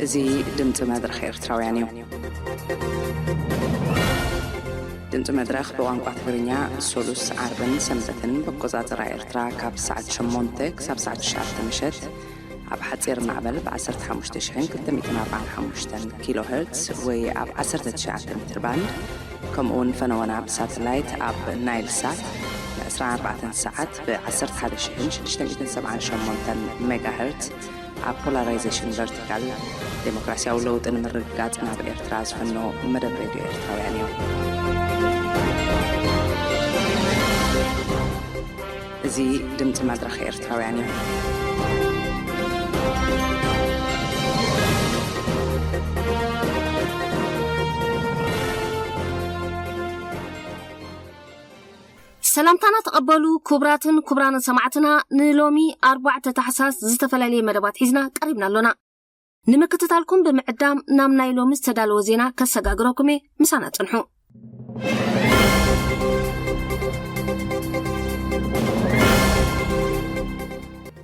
እዚ ድምፂ መድረኽ ኤርትራውያን እዩ። ድምፂ መድረኽ ብቋንቋ ትግርኛ ሶሉስ፣ ዓርብን ሰንበትን ብኣቆፃፅራ ኤርትራ ካብ ሰዓት ሸሞንተ ክሳብ ሰዓት ትሽዓተ ምሸት ኣብ ሓፂር ማዕበል ብ ዓሰርተ ሓሙሽተ ሽሕን ክልተ ሚእትን ኣርባዓን ሓሙሽተን ኪሎ ሄርትስ ወይ ኣብ ዓሰርተ ትሽዓተ ሜትር ባንድ፣ ከምኡ እውን ፈነወና ብሳተላይት ኣብ ናይል ሳት ን ዕስራን ኣርባዕተን ሰዓት ብ ዓሰርተ ሓደ ሽሕን ሽዱሽተ ሚእትን ሰብዓን ሸሞንተን ሜጋ ሄርትስ ኣብ ፖላራይዜሽን ቨርቲካል፣ ዴሞክራሲያዊ ለውጢ ንምርግጋጽ ናብ ኤርትራ ዝፍኖ መደብ ሬድዮ ኤርትራውያን እዩ። እዚ ድምጺ መድረኽ ኤርትራውያን እዩ። ሰላምታና ተቐበሉ ክቡራትን ክቡራንን ሰማዕትና፣ ንሎሚ ኣርባዕተ ታሕሳስ ዝተፈላለየ መደባት ሒዝና ቀሪብና ኣሎና። ንምክትታልኩም ብምዕዳም ናብ ናይ ሎሚ ዝተዳለወ ዜና ከሰጋግረኩም እየ፣ ምሳና ጽንሑ።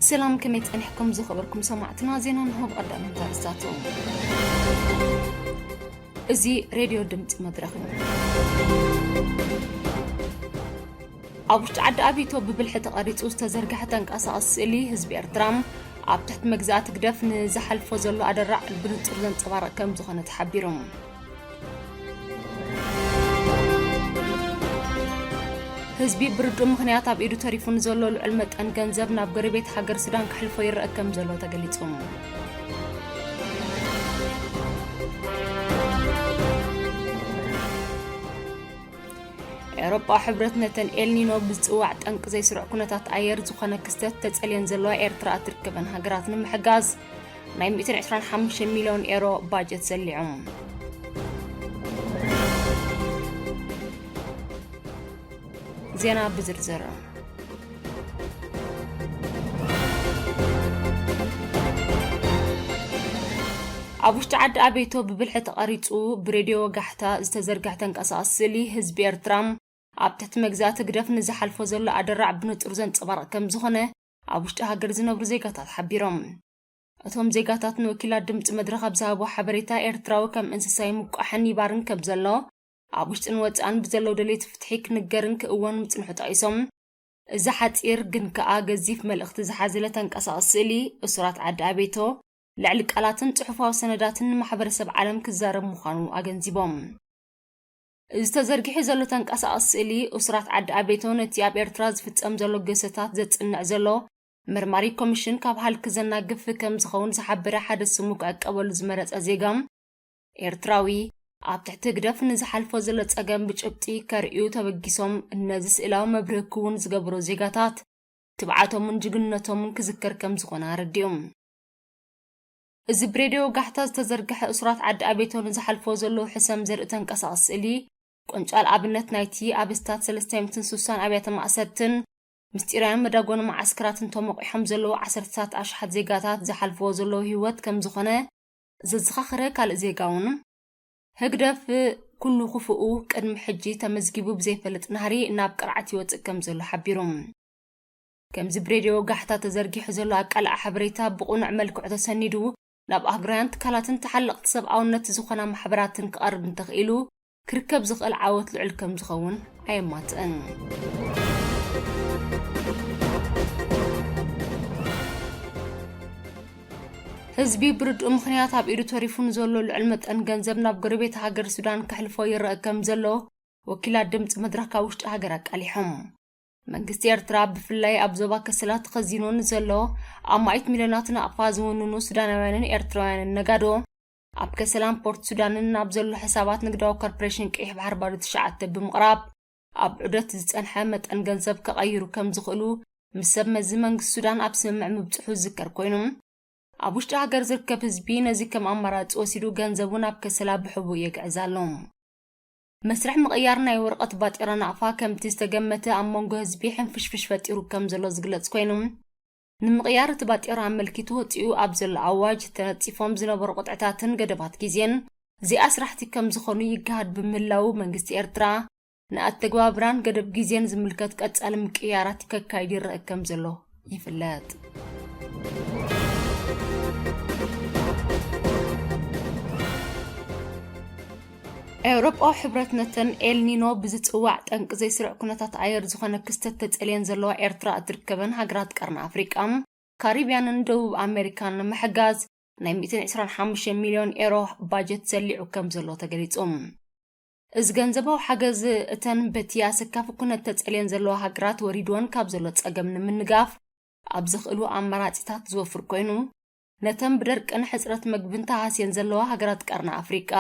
ሰላም፣ ከመይ ጸኒሕኩም ዝኸበርኩም ሰማዕትና? ዜና እንሆ ብቐዳምነት ኣርእስታቱ። እዚ ሬድዮ ድምጺ መድረኽ እዩ። ኣብ ውሽጢ ዓዲ ኣቤቶ ብብልሒ ተቐሪጹ ዝተዘርግሐ ተንቀሳቓሲ ስእሊ ህዝቢ ኤርትራ፣ ኣብ ትሕቲ መግዛእቲ ህግደፍ ንዝሓልፎ ዘሎ ኣደራዕ ብንጹር ዘንጸባርቕ ከም ዝኾነ ተሓቢሩ። ህዝቢ ብርዱእ ምኽንያት ኣብ ኢዱ ተሪፉ ንዘሎ ልዑል መጠን ገንዘብ ናብ ጎረቤት ሃገር ሱዳን ከሕልፎ ይረአ ከም ዘሎ ተገሊጹ። ኤውሮጳዊ ሕብረት ነተን ኤልኒኖ ብዝጽዋዕ ጠንቂ ዘይስሩዕ ኩነታት ኣየር ዝኾነ ክስተት ተጸልየን ዘለዋ ኤርትራ እትርከበን ሃገራት ንምሕጋዝ ናይ ሚእትን ዕስራን ሓሙሽተ ሚልዮን ኤሮ ባጀት ዘሊዑ። ዜና ብዝርዝር። ኣብ ውሽጢ ዓዲ ኣቤቶ ብብልሒ ተቐሪጹ ብሬድዮ ወጋሕታ ዝተዘርግሐ ተንቀሳቓሲ ስእሊ ህዝቢ ኤርትራ ኣብ ትሕቲ መግዛእቲ ህግደፍ ንዝሓልፎ ዘሎ ኣደራዕ ብንጹር ዘንጸባርቕ ከም ዝኾነ ኣብ ውሽጢ ሃገር ዝነብሩ ዜጋታት ሓቢሮም። እቶም ዜጋታት ንወኪላት ድምጺ መድረኽ ኣብ ዝሃቦ ሓበሬታ፣ ኤርትራዊ ከም እንስሳ ይምቋሕን ይባርን ከም ዘሎ፣ ኣብ ውሽጥን ወጻእን ብዘለዉ ደለይቲ ፍትሒ ክንገርን ክእወን ምጽንሑ ጠቒሶም፣ እዚ ሓጺር ግን ከኣ ገዚፍ መልእኽቲ ዝሓዘለ ተንቀሳቓሲ ስእሊ እሱራት ዓዲ ኣቤቶ፣ ልዕሊ ቃላትን ጽሑፋዊ ሰነዳትን ንማሕበረሰብ ዓለም ክዛረብ ምዃኑ ኣገንዚቦም። እዚ ተዘርጊሑ ዘሎ ተንቀሳቓሲ ስእሊ እሱራት ዓዲ ኣቤቶ ነቲ ኣብ ኤርትራ ዝፍጸም ዘሎ ግህሰታት ዘጽንዕ ዘሎ መርማሪ ኮሚሽን ካብ ሃልኪ ዘናግፍ ከም ዝኸውን ዝሓበረ ሓደ ስሙ ክዕቀበሉ ዝመረጸ ዜጋ፣ ኤርትራዊ ኣብ ትሕቲ ህግደፍ ንዝሓልፎ ዘሎ ጸገም ብጭብጢ ከርእዩ ተበጊሶም፣ ነዚ ስእላዊ መብርሂ ክውን ዝገብሩ ዜጋታት ትብዓቶምን ጅግንነቶምን ክዝከር ከም ዝኾነ ኣረዲኡ። እዚ ብሬድዮ ጋሕታ ዝተዘርግሐ እሱራት ዓዲ ኣቤቶ ንዝሓልፎ ዘሎ ሕሰም ዘርኢ ተንቀሳቓሲ ስእሊ፣ ቁንጫል ኣብነት ናይቲ ኣብ ስታት ሰለስተ ሚእትን ስሳን ኣብያተ ማእሰርትን ምስጢራውያን መዳጎኒ መዓስከራትን ተሞቒሖም ዘለዉ ዓሰርተታት ኣሽሓት ዜጋታት ዝሓልፍዎ ዘለዉ ህይወት ከም ዝኾነ ዘዘኻኸረ ካልእ ዜጋ እውን፣ ህግደፍ ኩሉ ክፉኡ ቅድሚ ሕጂ ተመዝጊቡ ብዘይፈልጥ ናህሪ ናብ ቅርዓት ይወጽእ ከም ዘሎ ሓቢሩ። ከምዚ ብሬድዮ ጋሕታ ተዘርጊሑ ዘሎ ኣቃልዓ ሓበሬታ ብቕኑዕ መልክዑ ተሰኒዱ፣ ናብ ኣህጉራውያን ትካላትን ተሓለቕቲ ሰብኣውነት ዝኾና ማሕበራትን ክቐርብ እንተኽኢሉ፣ ክርከብ ዝኽእል ዓወት ልዑል ከም ዝኸውን ኣየማትእን። ህዝቢ ብርድኡ ምኽንያት ኣብ ኢዱ ተሪፉ ንዘሎ ልዑል መጠን ገንዘብ ናብ ጎረቤት ሃገር ሱዳን ከሕልፎ ይረአ ከም ዘሎ ወኪላት ድምፂ መድረኽ ካብ ውሽጢ ሃገር ኣቃሊሖም። መንግስቲ ኤርትራ ብፍላይ ኣብ ዞባ ከሰላ ተኸዚኑ ንዘሎ ኣማኢት ሚልዮናት ናቕፋ ዝውንኑ ሱዳናውያንን ኤርትራውያንን ነጋዶ ኣብ ከሰላን ፖርት ሱዳንን ናብ ዘሎ ሕሳባት ንግዳዊ ኮርፖሬሽን ቀይሕ ባሕሪ ባዶ ትሽዓተ ብምቕራብ ኣብ ዑደት ዝጸንሐ መጠን ገንዘብ ከቐይሩ ከም ዝኽእሉ ምስ ሰብ መዚ መንግስቲ ሱዳን ኣብ ስምምዕ ምብጽሑ ዝዝከር ኮይኑ፣ ኣብ ውሽጢ ሃገር ዝርከብ ህዝቢ ነዚ ከም ኣማራጺ ወሲዱ ገንዘቡ ናብ ከሰላ ብሕቡእ የግዕዝ ኣሎ። መስርሕ ምቕያር ናይ ወረቐት ባጤራ ናቕፋ ከምቲ ዝተገመተ ኣብ መንጎ ህዝቢ ሕንፍሽፍሽ ፈጢሩ ከም ዘሎ ዝግለጽ ኮይኑ፣ ንምቕያር እቲ ባጤራ ኣመልኪቱ ወጺኡ ኣብ ዘሎ ኣዋጅ ተነጺፎም ዝነበሩ ቅጥዕታትን ገደባት ግዜን ዘይኣስራሕቲ ከም ዝኾኑ ይገሃድ ብምህላው መንግስቲ ኤርትራ ንኣተግባብራን ገደብ ግዜን ዝምልከት ቀጻሊ ምቅይያራት ከካይድ ይረአ ከም ዘሎ ይፍለጥ። ኤውሮጳዊ ሕብረት ነተን ኤልኒኖ ብዝጽዋዕ ጠንቂ ዘይስሩዕ ኩነታት ኣየር ዝኾነ ክስተት ተጸልየን ዘለዋ ኤርትራ እትርከበን ሃገራት ቀርኒ ኣፍሪቃ፣ ካሪብያንን ደቡብ ኣሜሪካን ንምሕጋዝ ናይ ሚእትን ዕስራን ሓሙሽተን ሚልዮን ኤሮ ባጀት ዘሊዑ ከም ዘሎ ተገሊጹ። እዚ ገንዘባዊ ሓገዝ እተን በቲ ኣሰካፊ ኩነት ተጸልየን ዘለዋ ሃገራት ወሪድወን ካብ ዘሎ ጸገም ንምንጋፍ ኣብ ዝኽእሉ ኣማራጺታት ዝወፍር ኮይኑ፣ ነተን ብደርቅን ሕጽረት መግብን ተሃስየን ዘለዋ ሃገራት ቀርኒ ኣፍሪቃ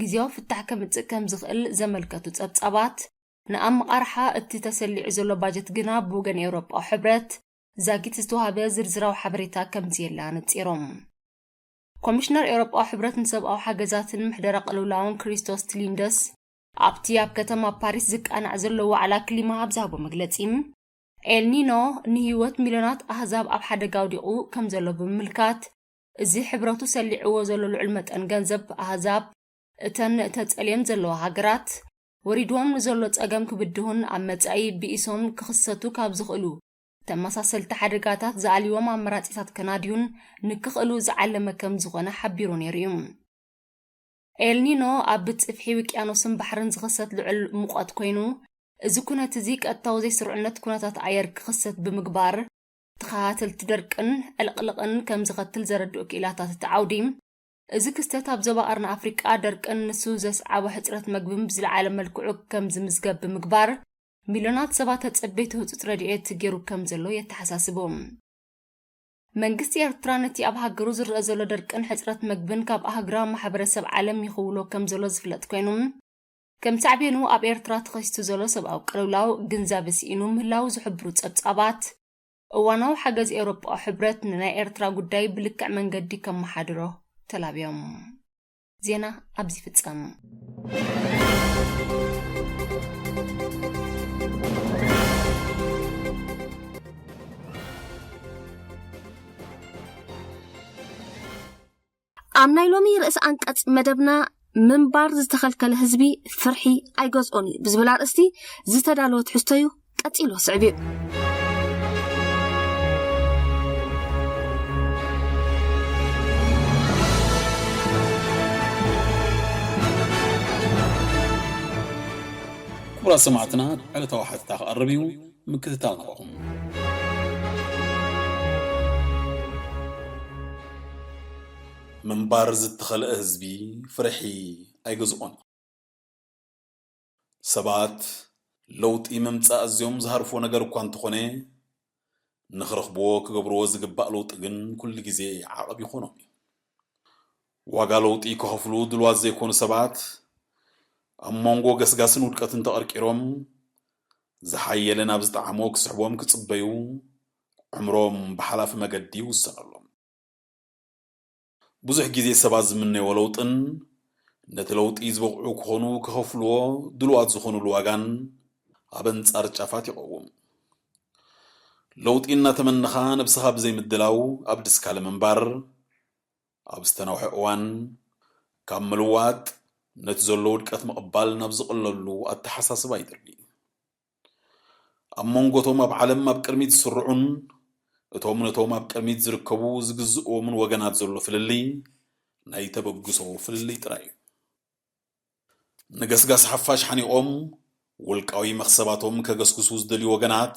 ግዜያዊ ፍታሕ ከምጽእ ከም ዝኽእል ዘመልከቱ ጸብጻባት፣ ንኣመቓርሓ እቲ ተሰሊዑ ዘሎ ባጀት ግና ብወገን ኤውሮጳዊ ሕብረት ዛጊት ዝተዋህበ ዝርዝራዊ ሓበሬታ ከምዘየለ ኣነጺሮም። ኮሚሽነር ኤውሮጳዊ ሕብረት ንሰብኣዊ ሓገዛትን ምሕደራ ቅልውላውን ክሪስቶስ ትሊንደስ ኣብቲ ኣብ ከተማ ፓሪስ ዝቃናዕ ዘሎ ዋዕላ ክሊማ ኣብ ዝሃቦ መግለጺ፣ ኤልኒኖ ንህይወት ሚልዮናት ኣህዛብ ኣብ ሓደጋ ኣውዲቑ ከም ዘሎ ብምምልካት፣ እዚ ሕብረቱ ሰሊዕዎ ዘሎ ልዑል መጠን ገንዘብ ኣህዛብ እተን ተጸልየን ዘለዋ ሃገራት ወሪድዎም ንዘሎ ጸገም ክብድሁን ኣብ መጻኢ ብኢሶም ክኽሰቱ ካብ ዝኽእሉ ተመሳሰልቲ ሓደጋታት ዝኣልይዎም ኣማራጺታት ከናድዩን ንክኽእሉ ዝዓለመ ከም ዝኾነ ሓቢሩ ነይሩ እዩ። ኤልኒኖ ኣብ ጽፍሒ ውቅያኖስን ባሕርን ዝኽሰት ልዑል ሙቐት ኮይኑ፣ እዚ ኩነት እዚ ቀጥታዊ ዘይስሩዕነት ኩነታት ኣየር ክኽሰት ብምግባር፣ ተኸታተልቲ ደርቅን ዕልቕልቕን ከም ዘኸትል ዘረድኡ ክኢላታት እቲ ዓውዲ፣ እዚ ክስተት ኣብ ዞባ ቀርኒ ኣፍሪቃ ደርቅን ንሱ ዘስዓቦ ሕጽረት መግብን ብዝለዓለ መልክዑ ከም ዝምዝገብ ብምግባር፣ ሚልዮናት ሰባት ተጸበይቲ ህጹጽ ረድኤት ገይሩ ከም ዘሎ የተሓሳስቡ። መንግስቲ ኤርትራ ነቲ ኣብ ሃገሩ ዝረኣ ዘሎ ደርቅን ሕጽረት መግብን ካብ ኣህጉራዊ ማሕበረሰብ ዓለም ይኽውሎ ከም ዘሎ ዝፍለጥ ኮይኑ፣ ከም ሳዕቤኑ ኣብ ኤርትራ ተኸሲቱ ዘሎ ሰብኣዊ ቅልውላው ግንዛበ ስኢኑ ምህላው ዝሕብሩ ጸብጻባት፣ እዋናዊ ሓገዝ ኤውሮጳዊ ሕብረት ንናይ ኤርትራ ጉዳይ ብልክዕ መንገዲ ከመሓድሮ ተላብዮም። ዜና ኣብዚ ይፍጸም። ኣብ ናይ ሎሚ ርእሲ ኣንቀጽ መደብና፣ ምንባር ዝተኸልከለ ህዝቢ ፍርሒ ኣይገዝኦን እዩ ብዝብል ኣርእስቲ ዝተዳለወ ትሕዝቶ እዩ። ቀጺሉ ስዕብ እዩ። ክቡራት ሰማዕትና፣ ዕለታዊ ሓተታ ክቐርብ እዩ፣ ምክትታል ንኸኹም። ምንባር ዝተኸልአ ህዝቢ ፍርሒ ኣይገዝኦን። ሰባት ለውጢ ምምጻእ ኣዝዮም ዝሃርፍዎ ነገር እኳ እንተኾነ፣ ንኽረኽብዎ ክገብርዎ ዝግባእ ለውጢ ግን ኩሉ ግዜ ዓቐብ ይኾኖም እዩ። ዋጋ ለውጢ ክኸፍሉ ድልዋት ዘይኮኑ ሰባት፣ ኣብ መንጎ ገስጋስን ውድቀትን ተቐርቂሮም፣ ዝሓየለ ናብ ዝጠዓሞ ክስሕቦም ክጽበዩ፣ ዕምሮም ብሓላፊ መገዲ ይውሰነሎም። ብዙሕ ግዜ ሰባት ዝምነይዎ ለውጥን ነቲ ለውጢ ዝበቕዑ ክኾኑ ክኸፍልዎ ድሉዋት ዝኾኑሉ ዋጋን ኣብ ኣንጻር ጫፋት ይቐውም። ለውጢ እናተመነኻ ነብስኻ ብዘይ ምድላው ኣብ ድስካለ ምንባር፣ ኣብ ዝተናውሐ እዋን ካብ ምልዋጥ ነቲ ዘሎ ውድቀት ምቕባል ናብ ዝቕለሉ ኣተሓሳስባ ይድርቢ። ኣብ መንጎ እቶም ኣብ ዓለም ኣብ ቅድሚት ዝስርዑን እቶም ነቶም ኣብ ቅድሚት ዝርከቡ ዝግዝእዎምን ወገናት ዘሎ ፍልልይ ናይ ተበግሶ ፍልልይ ጥራይ እዩ። ንገስጋስ ሓፋሽ ሓኒቖም ውልቃዊ መኽሰባቶም ከገስግሱ ዝደልዩ ወገናት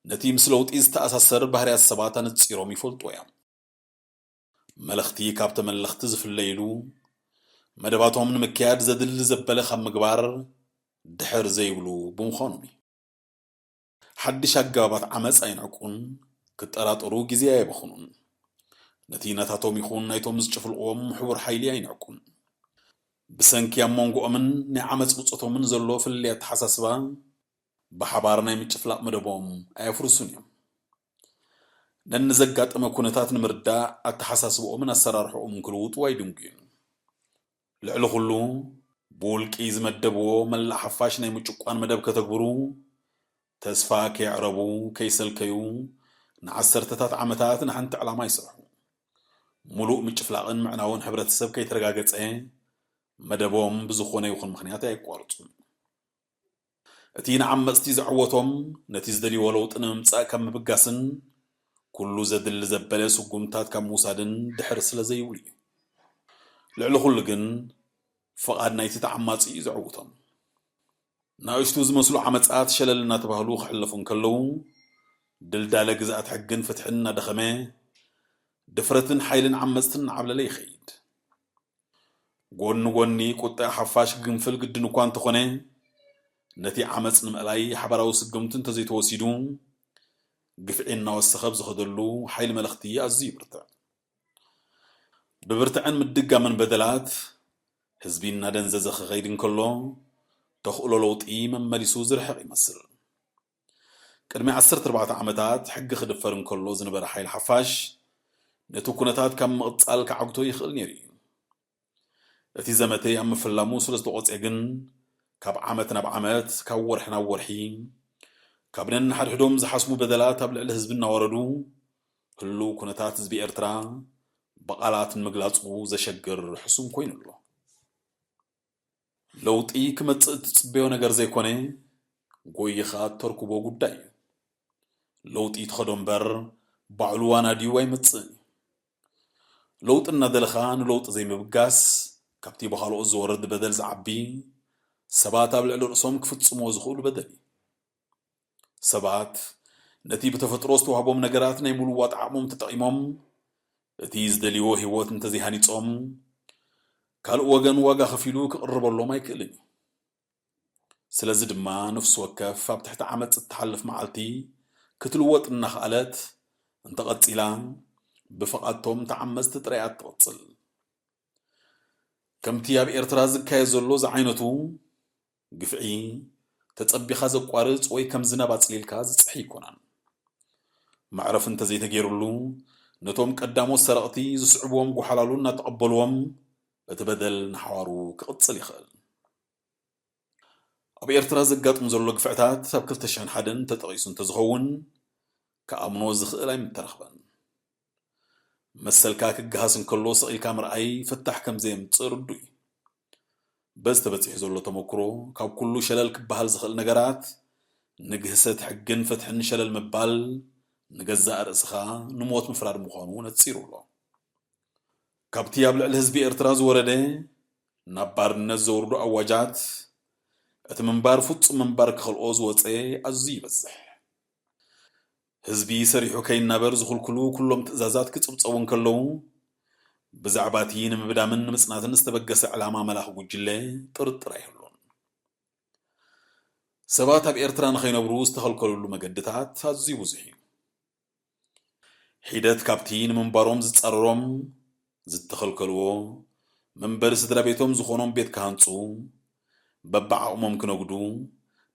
ነቲ ምስ ለውጢ ዝተኣሳሰር ባህርያት ሰባት ኣነጺሮም ይፈልጡ እዮም። መለኽቲ ካብ ተመለኽቲ ዝፍለይሉ፣ መደባቶም ንምክያድ ዘድሊ ዘበለ ካብ ምግባር ድሕር ዘይብሉ ብምዃኖም እዩ። ሓድሽ ኣገባባት ዓመጽ ኣይንዕቁን፣ ክጠራጠሩ ግዜ ኣየብኽኑን። ነቲ ናታቶም ይኹን ናይቶም ዝጭፍልቕዎም ሕቡር ሓይሊ ኣይንዕቁን። ብሰንኪ ኣብ መንጎኦምን ናይ ዓመጽ ብጾቶምን ዘሎ ፍልልይ ኣተሓሳስባ፣ ብሓባር ናይ ምጭፍላቕ መደቦም ኣየፍርሱን እዮም። ነንዘጋጠመ ኩነታት ንምርዳእ ኣተሓሳስብኦምን ኣሰራርሕኦምን ክልውጡ ኣይድንጉዩን። ልዕሊ ኩሉ፣ ብውልቂ ዝመደብዎ መላእ ሓፋሽ ናይ ምጭቋን መደብ ከተግብሩ፣ ተስፋ ከየዕረቡ፣ ከይሰልከዩ፣ ንዓሰርተታት ዓመታት ንሓንቲ ዕላማ ይሰርሑ። ሙሉእ ምጭፍላቕን ምዕናውን ሕብረተሰብ ከይተረጋገጸ፣ መደቦም ብዝኾነ ይኹን ምኽንያት ኣየቋርጹን። እቲ ንዓመጽቲ ዘዕወቶም፣ ነቲ ዝደልይዎ ለውጢ ንምምጻእ ካብ ምብጋስን፣ ኩሉ ዘድሊ ዘበለ ስጉምታት ካብ ምውሳድን ድሕር ስለ ዘይብሉ እዩ። ልዕሊ ኩሉ ግን፣ ፍቓድ ናይቲ ተዓማጺ እዩ ዘዕውቶም። ንኣሽቱ ዝመስሉ ዓመጻት ሸለል እናተባህሉ ክሕለፉ እንከለዉ፣ ድልዳለ ግዝኣት ሕግን ፍትሕን እናደኸመ፣ ድፍረትን ሓይልን ዓመጽትን እናዓብለለ ይኸይድ። ጎኒ ጎኒ ቁጠዐ ሓፋሽ ክግንፍል ግድን እኳ እንተኾነ፣ ነቲ ዓመጽ ንምእላይ ሓባራዊ ስግምቲ እንተዘይተወሲዱ፣ ግፍዒ እናወሰኸ ኣብ ዝኸደሉ ሓይሊ መለኽቲ ኣዝዩ ይብርትዕ። ብብርትዐን ምድጋምን በደላት ህዝቢ እናደንዘዘ ክኸይድ እንከሎ፣ ተኽእሎ ለውጢ መመሊሱ ዝርሕቕ ይመስል። ቅድሚ ዓሰርተ ኣርባዕተ ዓመታት ሕጊ ክድፈር እንከሎ ዝነበረ ሓይሊ ሓፋሽ ነቲ ኩነታት ካብ ምቕጻል ክዓግቶ ይኽእል ነይሩ እዩ። እቲ ዘመተ ኣብ ምፍላሙ ስለ ዝተቖጽየ ግን፣ ካብ ዓመት ናብ ዓመት፣ ካብ ወርሒ ናብ ወርሒ፣ ካብ ነንሓድሕዶም ዝሓስሙ በደላት ኣብ ልዕሊ ህዝቢ እናወረዱ፣ ህሉው ኩነታት ህዝቢ ኤርትራ ብቓላት ንምግላጹ ዘሸግር ሕሱም ኮይኑ ኣሎ። ለውጢ ክመጽእ እትጽበዮ ነገር ዘይኮነ፣ ጎይኻ እተርክቦ ጉዳይ እዩ። ለውጢ ትኸዶ እምበር፣ ባዕሉ ዋናድዩ ኣይመጽእን እዩ። ለውጢ እናደለኻ ንለውጢ ዘይምብጋስ፣ ካብቲ ብኻልኦት ዝወርድ በደል ዝዓቢ፣ ሰባት ኣብ ልዕሊ ርእሶም ክፍጽምዎ ዝኽእሉ በደል እዩ። ሰባት ነቲ ብተፈጥሮ ዝተዋህቦም ነገራት ናይ ምልዋጥ ዓቕሞም ተጠቒሞም፣ እቲ ዝደልይዎ ህይወት እንተዘይሃኒጾም፣ ካልእ ወገን ዋጋ ከፊሉ ክቕርበሎም ኣይክእልን እዩ። ስለዚ ድማ ነፍሲ ወከፍ ኣብ ትሕቲ ዓመጽ እትሓልፍ መዓልቲ ክትልወጥ እናኸኣለት እንተቐጺላ፣ ብፍቓድቶም ተዓመጽቲ ጥራይ እያ ትቕጽል። ከምቲ ኣብ ኤርትራ ዝካየድ ዘሎ ዝዓይነቱ ግፍዒ፣ ተጸቢኻ ዘቋርጽ ወይ ከም ዝናብ ኣጽሊልካ ዝጽሒ ኣይኮነን። መዕረፊ እንተዘይተገይሩሉ፣ ነቶም ቀዳሞት ሰረቕቲ ዝስዕብዎም ጓሓላሉ እናተቐበልዎም፣ እቲ በደል ንሓዋሩ ክቕጽል ይኽእል። ኣብ ኤርትራ ዘጋጥም ዘሎ ግፍዕታት ኣብ ክልተ ሽሕን ሓደን ተጠቒሱ እንተዝኸውን፣ ክኣምኖ ዝኽእል ኣይምተረኽበን። መሰልካ ክገሃስ እንከሎ ስቕ ኢልካ ምርኣይ ፍታሕ ከም ዘየምጽእ ርዱእ እዩ። በዚ ተበጺሑ ዘሎ ተመክሮ፣ ካብ ኩሉ ሸለል ክበሃል ዝኽእል ነገራት፣ ንግህሰት ሕግን ፍትሕን ሸለል ምባል፣ ንገዛእ ርእስኻ ንሞት ምፍራድ ምዃኑ ነጺሩ ኣሎ። ካብቲ ኣብ ልዕሊ ህዝቢ ኤርትራ ዝወረደ ናብ ባርነት ዘውርዱ ኣዋጃት፣ እቲ ምንባር ፍጹም ምንባር ክኸልኦ ዝወጸ ኣዝዩ ይበዝሕ። ህዝቢ ሰሪሑ ከይናበር ዝኽልክሉ ኩሎም ትእዛዛት ክጽብጸቡ እንከለዉ፣ ብዛዕባ እቲ ንምብዳምን ንምጽናትን ዝተበገሰ ዕላማ መላኺ ጉጅለ ጥርጥር ኣይህሉን። ሰባት ኣብ ኤርትራ ንኸይነብሩ ዝተኸልከልሉ መገድታት ኣዝዩ ብዙሕ እዩ። ሒደት ካብቲ ንምንባሮም ዝጻረሮም ዝተኸልከልዎ፣ መንበሪ ስድራ ቤቶም ዝኾኖም ቤት ክሃንጹ፣ በብዓቕሞም ክነግዱ፣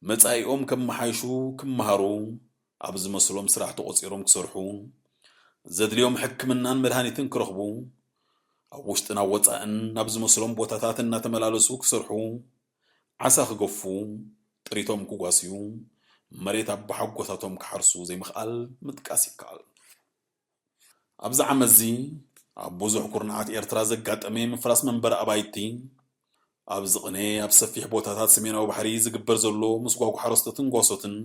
መጻኢኦም ከመሓይሹ፣ ክመሃሩ፣ ኣብ ዝመስሎም ስራሕ ተቖጺሮም ክሰርሑ፣ ዘድልዮም ሕክምናን መድሃኒትን ክረኽቡ፣ ኣብ ውሽጥን ኣብ ወጻእን ናብ ዝመስሎም ቦታታት እናተመላለሱ ክሰርሑ፣ ዓሳ ክገፉ፣ ጥሪቶም ክጓስዩ፣ መሬት ኣቦሓጎታቶም ክሓርሱ ዘይምኽኣል ምጥቃስ ይከኣል። ኣብዚ ዓመትዚ ኣብ ብዙሕ ኩርናዓት ኤርትራ ዘጋጠመ ምፍራስ መንበሪ ኣባይቲ፣ ኣብዚ ቅነ ኣብ ሰፊሕ ቦታታት ሰሜናዊ ባሕሪ ዝግበር ዘሎ ምስጓጉ ሓረስቶትን ጓሶትን፣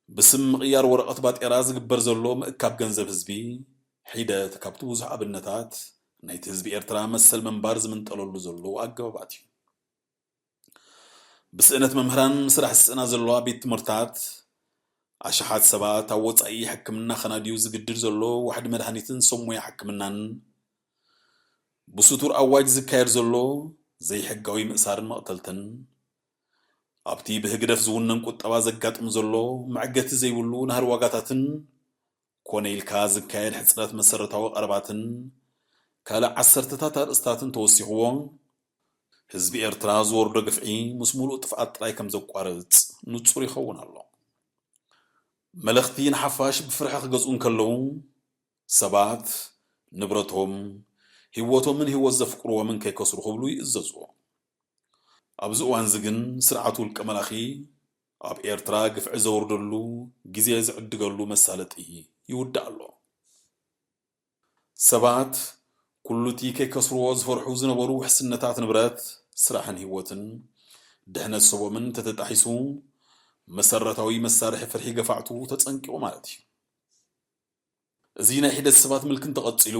ብስም ምቕያር ወረቐት ባጤራ ዝግበር ዘሎ ምእካብ ገንዘብ ህዝቢ፣ ሒደት ካብቲ ብዙሕ ኣብነታት ናይቲ ህዝቢ ኤርትራ መሰል ምንባር ዝምንጠለሉ ዘሎ ኣገባባት እዩ። ብስእነት መምህራን ስራሕ ዝስእና ዘለዋ ቤት ትምህርታት፣ ኣሽሓት ሰባት ኣብ ወጻኢ ሕክምና ከናድዩ ዝግድድ ዘሎ ዋሕዲ መድሃኒትን ሰብ ሞያ ሕክምናን፣ ብስቱር ኣዋጅ ዝካየድ ዘሎ ዘይሕጋዊ ምእሳርን መቕተልትን፣ ኣብቲ ብህግደፍ ዝውነን ቁጠባ ዘጋጥም ዘሎ መዕገቲ ዘይብሉ ናህሪ ዋጋታትን ኮነ ኢልካ ዝካየድ ሕጽረት መሰረታዊ ቀረባትን ካልእ ዓሰርተታት ኣርእስታትን ተወሲኽዎ፣ ህዝቢ ኤርትራ ዝወርዶ ግፍዒ ምስ ሙሉእ ጥፍኣት ጥራይ ከም ዘቋርጽ ንጹር ይኸውን ኣሎ። መለኽቲ ንሓፋሽ ብፍርሒ ክገዝኡ እንከለዉ፣ ሰባት ንብረቶም፣ ህይወቶምን ህይወት ዘፍቅርዎምን ከይከስሩ ክብሉ ይእዘዝዎ። ኣብዚ እዋንዚ ግን ስርዓት ውልቀ መላኺ ኣብ ኤርትራ ግፍዒ ዘውርደሉ ግዜ ዝዕድገሉ መሳለጢ ይውዳእ ኣሎ። ሰባት ኩሉ እቲ ከይከስርዎ ዝፈርሑ ዝነበሩ ውሕስነታት ንብረት፣ ስራሕን ህይወትን፣ ድሕነት ሰቦምን እንተተጣሒሱ፣ መሰረታዊ መሳርሒ ፍርሒ ገፋዕቱ ተጸንቂቑ ማለት እዩ። እዚ ናይ ሒደት ሰባት ምልኪ እንተቐጺሉ፣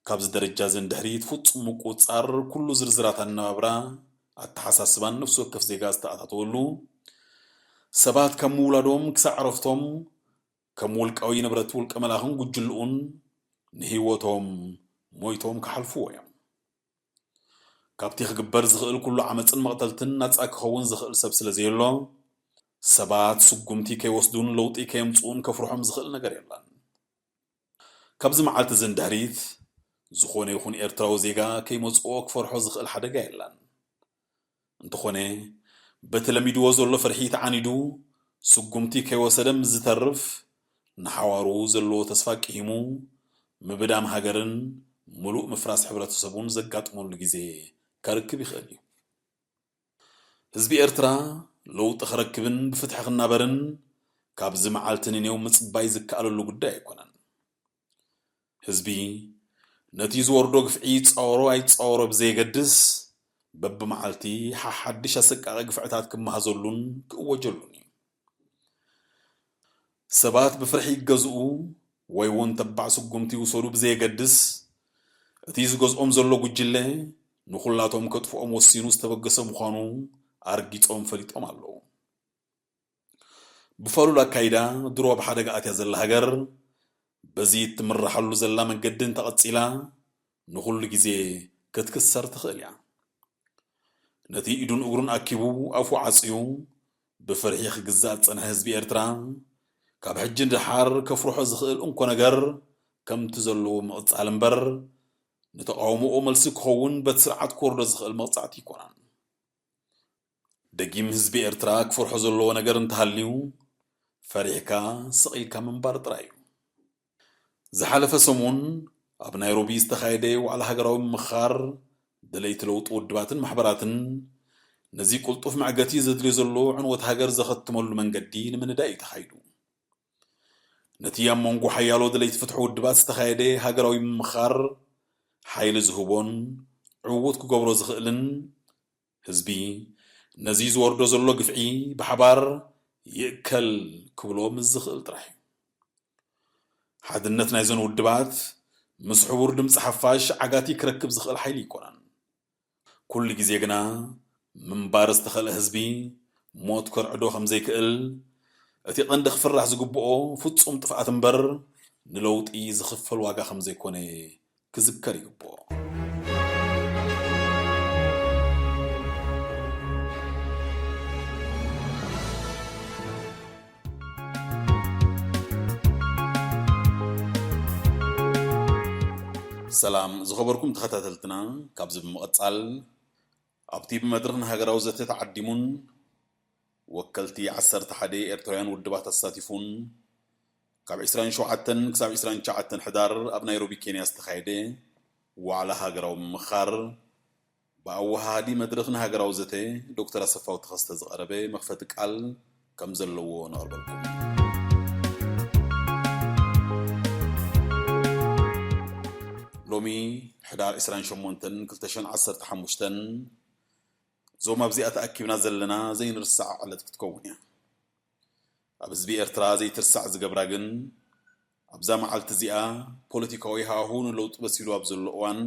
ካብዚ ደረጃ እዚ ንድሕሪት ፍጹም ምቁጽጻር ኩሉ ዝርዝራት ኣነባብራ፣ ኣተሓሳስባን ነፍሲ ወከፍ ዜጋ ዝተኣታተወሉ፣ ሰባት ካብ ምውላዶም ክሳዕ ዕረፍቶም ከም ውልቃዊ ንብረት ውልቀ መላኽን ጉጅልኡን ንህይወቶም ሞይቶም ክሓልፍዎ እዮም። ካብቲ ክግበር ዝኽእል ኩሉ ዓመፅን መቕተልትን ናፃ ክኸውን ዝኽእል ሰብ ስለ ዘየሎ፣ ሰባት ስጉምቲ ከይወስዱን ለውጢ ከየምፅኡን ከፍርሖም ዝኽእል ነገር የለን። ካብዚ መዓልቲ እዚ ንድሕሪት ዝኾነ ይኹን ኤርትራዊ ዜጋ ከይመፅኦ ክፈርሖ ዝኽእል ሓደጋ የለን። እንተኾነ፣ በቲ ለሚድዎ ዘሎ ፍርሒ ተዓኒዱ ስጉምቲ ከይወሰደ ምስ ዝተርፍ፣ ንሓዋሩ ዘለዎ ተስፋ ቅሂሙ፣ ምብዳም ሃገርን ምሉእ ምፍራስ ሕብረተሰቡን ዘጋጥመሉ ግዜ ከርክብ ይኽእል እዩ። ህዝቢ ኤርትራ ለውጢ ክረክብን ብፍትሒ ክናበርን ካብዚ መዓልቲ ንኔው ምጽባይ ዝከኣለሉ ጉዳይ ኣይኮነን። ህዝቢ ነቲ ዝወርዶ ግፍዒ ይጻወሮ ኣይጻወሮ ብዘየገድስ፣ በብመዓልቲ ሓሓድሽ ኣሰቃቒ ግፍዕታት ክመሃዘሉን ክእወጀሉን እዩ። ሰባት ብፍርሒ ይገዝኡ ወይ እውን ተባዕ ስጉምቲ ይውሰዱ ብዘየገድስ፣ እቲ ዝገዝኦም ዘሎ ጉጅለ ንኹላቶም ከጥፍኦም ወሲኑ ዝተበገሰ ምዃኑ ኣርጊጾም ፈሊጦም ኣለዉ። ብፋሉል ኣካይዳ ድሮ ኣብ ሓደጋ ኣትያ ዘላ ሃገር፣ በዚ እትምርሓሉ ዘላ መንገዲ እንተቐጺላ፣ ንኹሉ ግዜ ክትክሰር ትኽእል እያ። ነቲ ኢዱን እግሩን ኣኪቡ ኣፉ ዓጽዩ ብፍርሒ ክግዛእ ዝጸንሐ ህዝቢ ኤርትራ፣ ካብ ሕጂ ንደሓር ከፍርሖ ዝኽእል እንኮ ነገር ከምቲ ዘለዎ ምቕጻል እምበር፣ ንተቓውሞኡ መልሲ ክኸውን በቲ ስርዓት ክወርዶ ዝኽእል መቕጻዕቲ ኣይኮነን። ደጊም ህዝቢ ኤርትራ ክፈርሖ ዘለዎ ነገር እንተሃልዩ፣ ፈሪሕካ ስቕ ኢልካ ምንባር ጥራይ እዩ። ዝሓለፈ ሰሙን ኣብ ናይሮቢ ዝተኻየደ ዋዕላ ሃገራዊ ምምኽኻር ደለይቲ ለውጢ ውድባትን ማሕበራትን፣ ነዚ ቅልጡፍ መዕገቲ ዘድልዮ ዘሎ ዕንወት ሃገር ዘኸትመሉ መንገዲ ንምንዳይ እዩ ተኻይዱ። ነቲ ኣብ መንጎ ሓያሎ ደለይቲ ፍትሒ ውድባት ዝተኻየደ ሃገራዊ ምምኽኻር ሓይሊ ዝህቦን ዕዉት ክገብሮ ዝኽእልን፣ ህዝቢ ነዚ ዝወርዶ ዘሎ ግፍዒ ብሓባር ይእከል ክብሎ ምስ ዝኽእል ጥራሕ እዩ። ሓድነት ናይዘን ውድባት ምስ ሕቡር ድምፂ ሓፋሽ ዓጋቲ ክረክብ ዝኽእል ሓይሊ ኣይኮነን። ኩሉ ግዜ ግና ምንባር ዝተኸልአ ህዝቢ ሞት ከርዕዶ ከም ዘይክእል፣ እቲ ቀንዲ ክፍራሕ ዝግብኦ ፍጹም ጥፍኣት እምበር፣ ንለውጢ ዝኽፈል ዋጋ ከም ዘይኮነ ክዝከር ይግብኦ። ሰላም ዝኸበርኩም ተኸታተልትና፣ ካብዚ ብምቕጻል ኣብቲ ብመድረኽ ንሃገራዊ ዘተ ተዓዲሙን ወከልቲ ዓሰርተ ሓደ ኤርትራውያን ውድባት ኣሳቲፉን ካብ ዕስራን ሸውዓተን ክሳብ ዕስራን ትሽዓተን ሕዳር ኣብ ናይሮቢ ኬንያ ዝተኻየደ ዋዕላ ሃገራዊ ምምኽኻር ብኣወሃሃዲ መድረኽ ንሃገራዊ ዘተ ዶክተር ኣሰፋው ተኸስተ ዝቐረበ መኽፈቲ ቃል ከም ዘለዎ ነቕርበልኩም። ሎሚ ሕዳር ዕስራን ሸሞንተን ክልተ ሽሕን ዓሰርተ ሓሙሽተን እዞም ኣብዚኣ ተኣኪብና ዘለና ዘይንርሳዕ ዕለት ክትከውን እያ። ኣብ ህዝቢ ኤርትራ ዘይትርሳዕ ዝገብራ ግን ኣብዛ መዓልቲ እዚኣ ፖለቲካዊ ሃዋሁ ንለውጢ በሲሉ ኣብ ዘሎ እዋን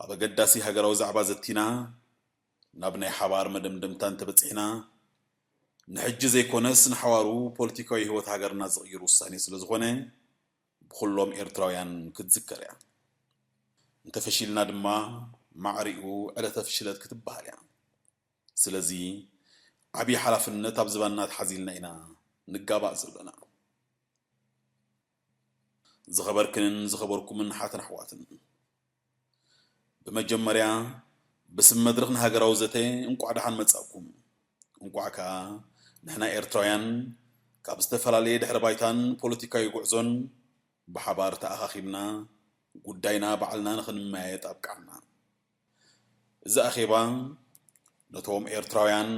ኣብ ኣገዳሲ ሃገራዊ ዛዕባ ዘቲና ናብ ናይ ሓባር መደምደምታ እንተበጺሕና ንሕጂ ዘይኮነስ ንሓዋሩ ፖለቲካዊ ህይወት ሃገርና ዝቕይር ውሳኔ ስለ ዝኾነ ብኹሎም ኤርትራውያን ክትዝከር እያ። እንተፈሺልና ድማ ማዕሪኡ ዕለተ ፍሽለት ክትበሃል እያ። ስለዚ ዓብዪ ሓላፍነት ኣብ ዝባንና ተሓዚልና ኢና ንጋባእ ዘለና። ዝኸበርክንን ዝኸበርኩምን ሓትን ኣሕዋትን፣ ብመጀመርያ ብስም መድረኽ ንሃገራዊ ዘተ እንቋዕ ደሓን መጻእኩም። እንቋዕ ከኣ ንሕና ኤርትራውያን ካብ ዝተፈላለየ ድሕረ ባይታን ፖለቲካዊ ጉዕዞን ብሓባር ተኣኻኺብና ጉዳይና ባዕልና ንኽንመያየጥ ኣብቅዓና። እዚ ኣኼባ ነቶም ኤርትራውያን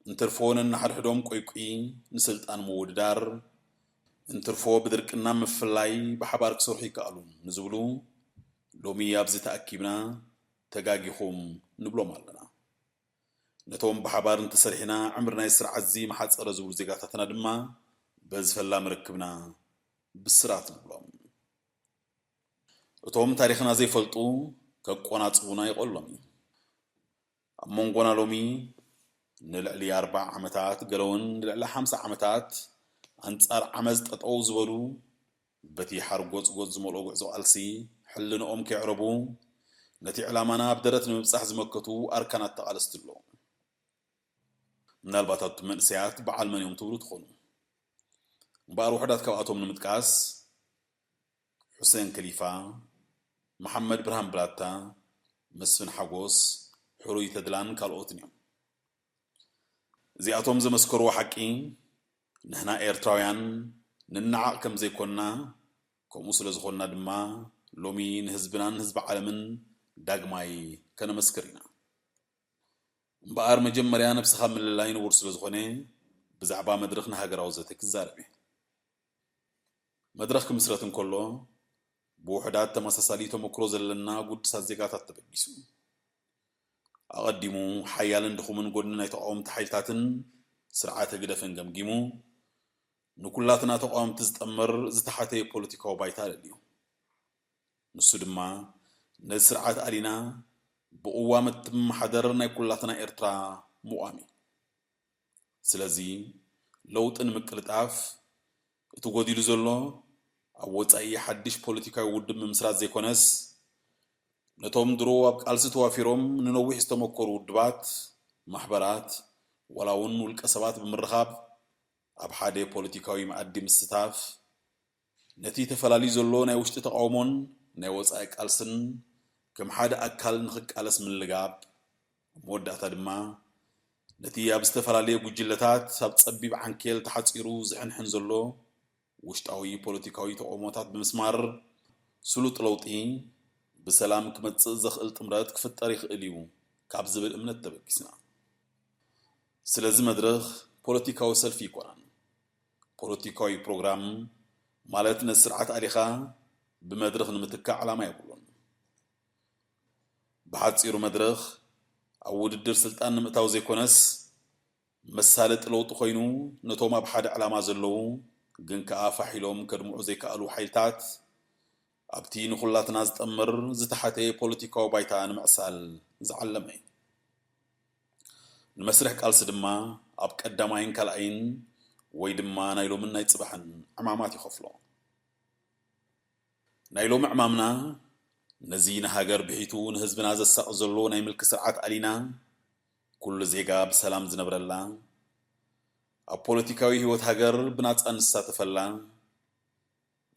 እንትርፎ ነንሓድሕዶም ቆይቁይ ንስልጣን ምውድዳር፣ እንትርፎ ብድርቅና ምፍላይ ብሓባር ክሰርሑ ይከኣሉ ንዝብሉ ሎሚ ኣብዚ ተኣኪብና ተጋጊኹም ንብሎም ኣለና። ነቶም ብሓባር እንተሰሪሕና ዕምሪ ናይ ስርዓት እዚ ምሓጸረ ዝብሉ ዜጋታትና ድማ በዚ ፈላሚ ርክብና ብስራት ንብሎም። እቶም ታሪኽና ዘይፈልጡ ከቆናጽቡና ይቐሎም እዩ። ኣብ መንጎና ሎሚ ንልዕሊ ኣርብዓ ዓመታት፣ ገለውን ንልዕሊ ሓምሳ ዓመታት ኣንጻር ዓመጽ ጠጠው ዝበሉ፣ በቲ ሓርጎጽጎጽ ዝመልኦ ጉዕዞ ቃልሲ ሕልንኦም ከየዕረቡ፣ ነቲ ዕላማና ኣብ ደረት ንምብጻሕ ዝመከቱ ኣርካናት ተቓለስቲ ኣለዉ። ምናልባት ኣቱም መንእሰያት በዓል መን እዮም ትብሉ ትኾኑ። እምበኣር ውሑዳት ካብኣቶም ንምጥቃስ፣ ሑሴን ከሊፋ፣ መሓመድ ብርሃን ብላታ፣ መስፍን ሓጎስ፣ ሕሩይ ተድላን ካልኦትን እዮም። እዚኣቶም ዘመስከርዎ ሓቂ፣ ንሕና ኤርትራውያን ንነዓቕ ከም ዘይኮንና፣ ከምኡ ስለ ዝኾንና ድማ፣ ሎሚ ንህዝብናን ህዝቢ ዓለምን ዳግማይ ከነመስክር ኢና። እምበኣር መጀመርያ ነብስኻ ምልላይ ንቡር ስለ ዝኾነ፣ ብዛዕባ መድረኽ ንሃገራዊ ዘተ ክዛረብ እየ። መድረኽ ክምስረት እንከሎ፣ ብውሑዳት ተመሳሳሊ ተመክሮ ዘለና ግዱሳት ዜጋታት ተበጊሱ። ኣቐዲሙ፣ ሓያልን ድኹምን ጎድኒ ናይ ተቓወምቲ ሓይልታትን ስርዓት ህግደፍን ገምጊሙ፣ ንኩላትና ተቓወምቲ ዝጠምር ዝተሓተ ፖለቲካዊ ባይታ ኣልዕሉ። ንሱ ድማ፣ ነዚ ስርዓት ኣሊና ብቕዋም እትመሓደር ናይ ኩላትና ኤርትራ ምቋም እዩ። ስለዚ፣ ለውጢ ንምቅልጣፍ፣ እቲ ጎዲሉ ዘሎ ኣብ ወጻኢ ሓድሽ ፖለቲካዊ ውድብ ምምስራት ዘይኮነስ፣ ነቶም ድሮ ኣብ ቃልሲ ተዋፊሮም ንነዊሕ ዝተመኮሩ ውድባት፣ ማሕበራት፣ ዋላ እውን ውልቀ ሰባት ብምርኻብ፣ ኣብ ሓደ ፖለቲካዊ መኣዲ ምስታፍ፣ ነቲ ተፈላልዩ ዘሎ ናይ ውሽጢ ተቓውሞን ናይ ወጻኢ ቃልስን ከም ሓደ ኣካል ንኽቃለስ ምልጋብ፣ ኣብ መወዳእታ ድማ ነቲ ኣብ ዝተፈላለየ ጉጅለታት ኣብ ጸቢብ ዓንኬል ተሓጺሩ ዝሕንሕን ዘሎ ውሽጣዊ ፖለቲካዊ ተቓውሞታት ብምስማር፣ ስሉጥ ለውጢ ብሰላም ክመጽእ ዘኽእል ጥምረት ክፍጠር ይኽእል እዩ ካብ ዝብል እምነት ተበጊስና። ስለዚ መድረኽ ፖለቲካዊ ሰልፊ ኣይኮነን። ፖለቲካዊ ፕሮግራም ማለት ነቲ ስርዓት ኣሊኻ ብመድረኽ ንምትካእ ዕላማ የብሉን። ብሓጺሩ መድረኽ ኣብ ውድድር ስልጣን ንምእታው ዘይኮነስ፣ መሳለጢ ለውጢ ኮይኑ ነቶም ኣብ ሓደ ዕላማ ዘለዉ ግን ከኣ ፋሕ ኢሎም ከድምዑ ዘይከኣሉ ሓይልታት ኣብቲ ንኹላትና ዝጠምር ዝተሓተ ፖለቲካዊ ባይታ ንምዕሳል ዝዓለመ እዩ። ንመስርሕ ቃልሲ ድማ ኣብ ቀዳማይን ካልኣይን ወይ ድማ ናይ ሎምን ናይ ጽባሕን ዕማማት ይኸፍሎ። ናይ ሎሚ ዕማምና ነዚ ንሃገር ብሒቱ ንህዝብና ዘሳቒ ዘሎ ናይ ምልኪ ስርዓት ኣሊና፣ ኩሉ ዜጋ ብሰላም ዝነብረላ፣ ኣብ ፖለቲካዊ ህይወት ሃገር ብናጻ ንሳተፈላ፣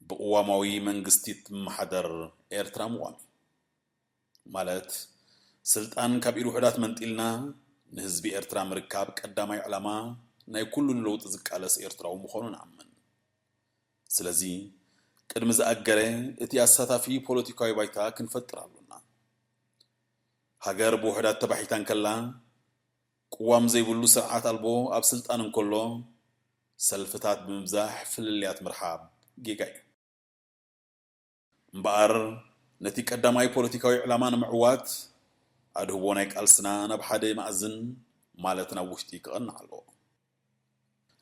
ብቅዋማዊ መንግስቲ ትመሓደር ኤርትራ ምቋም እዩ። ማለት፣ ስልጣን ካብ ኢድ ውሑዳት መንጢልና ንህዝቢ ኤርትራ ምርካብ ቀዳማይ ዕላማ ናይ ኩሉ ንለውጢ ዝቃለስ ኤርትራዊ ምዃኑ ንኣምን። ስለዚ፣ ቅድሚ ዝኣገረ እቲ ኣሳታፊ ፖለቲካዊ ባይታ ክንፈጥር ኣሎና። ሃገር ብውሑዳት ተባሒታ እንከላ፣ ቅዋም ዘይብሉ ስርዓት ኣልቦ ኣብ ስልጣን እንከሎ፣ ሰልፍታት ብምብዛሕ ፍልልያት ምርሓብ ጌጋ እዩ። እምበኣር፣ ነቲ ቀዳማይ ፖለቲካዊ ዕላማ ንምዕዋት፣ ኣድህቦ ናይ ቃልስና ናብ ሓደ መኣዝን፣ ማለት ናብ ውሽጢ ክቐንዕ ኣለዎ።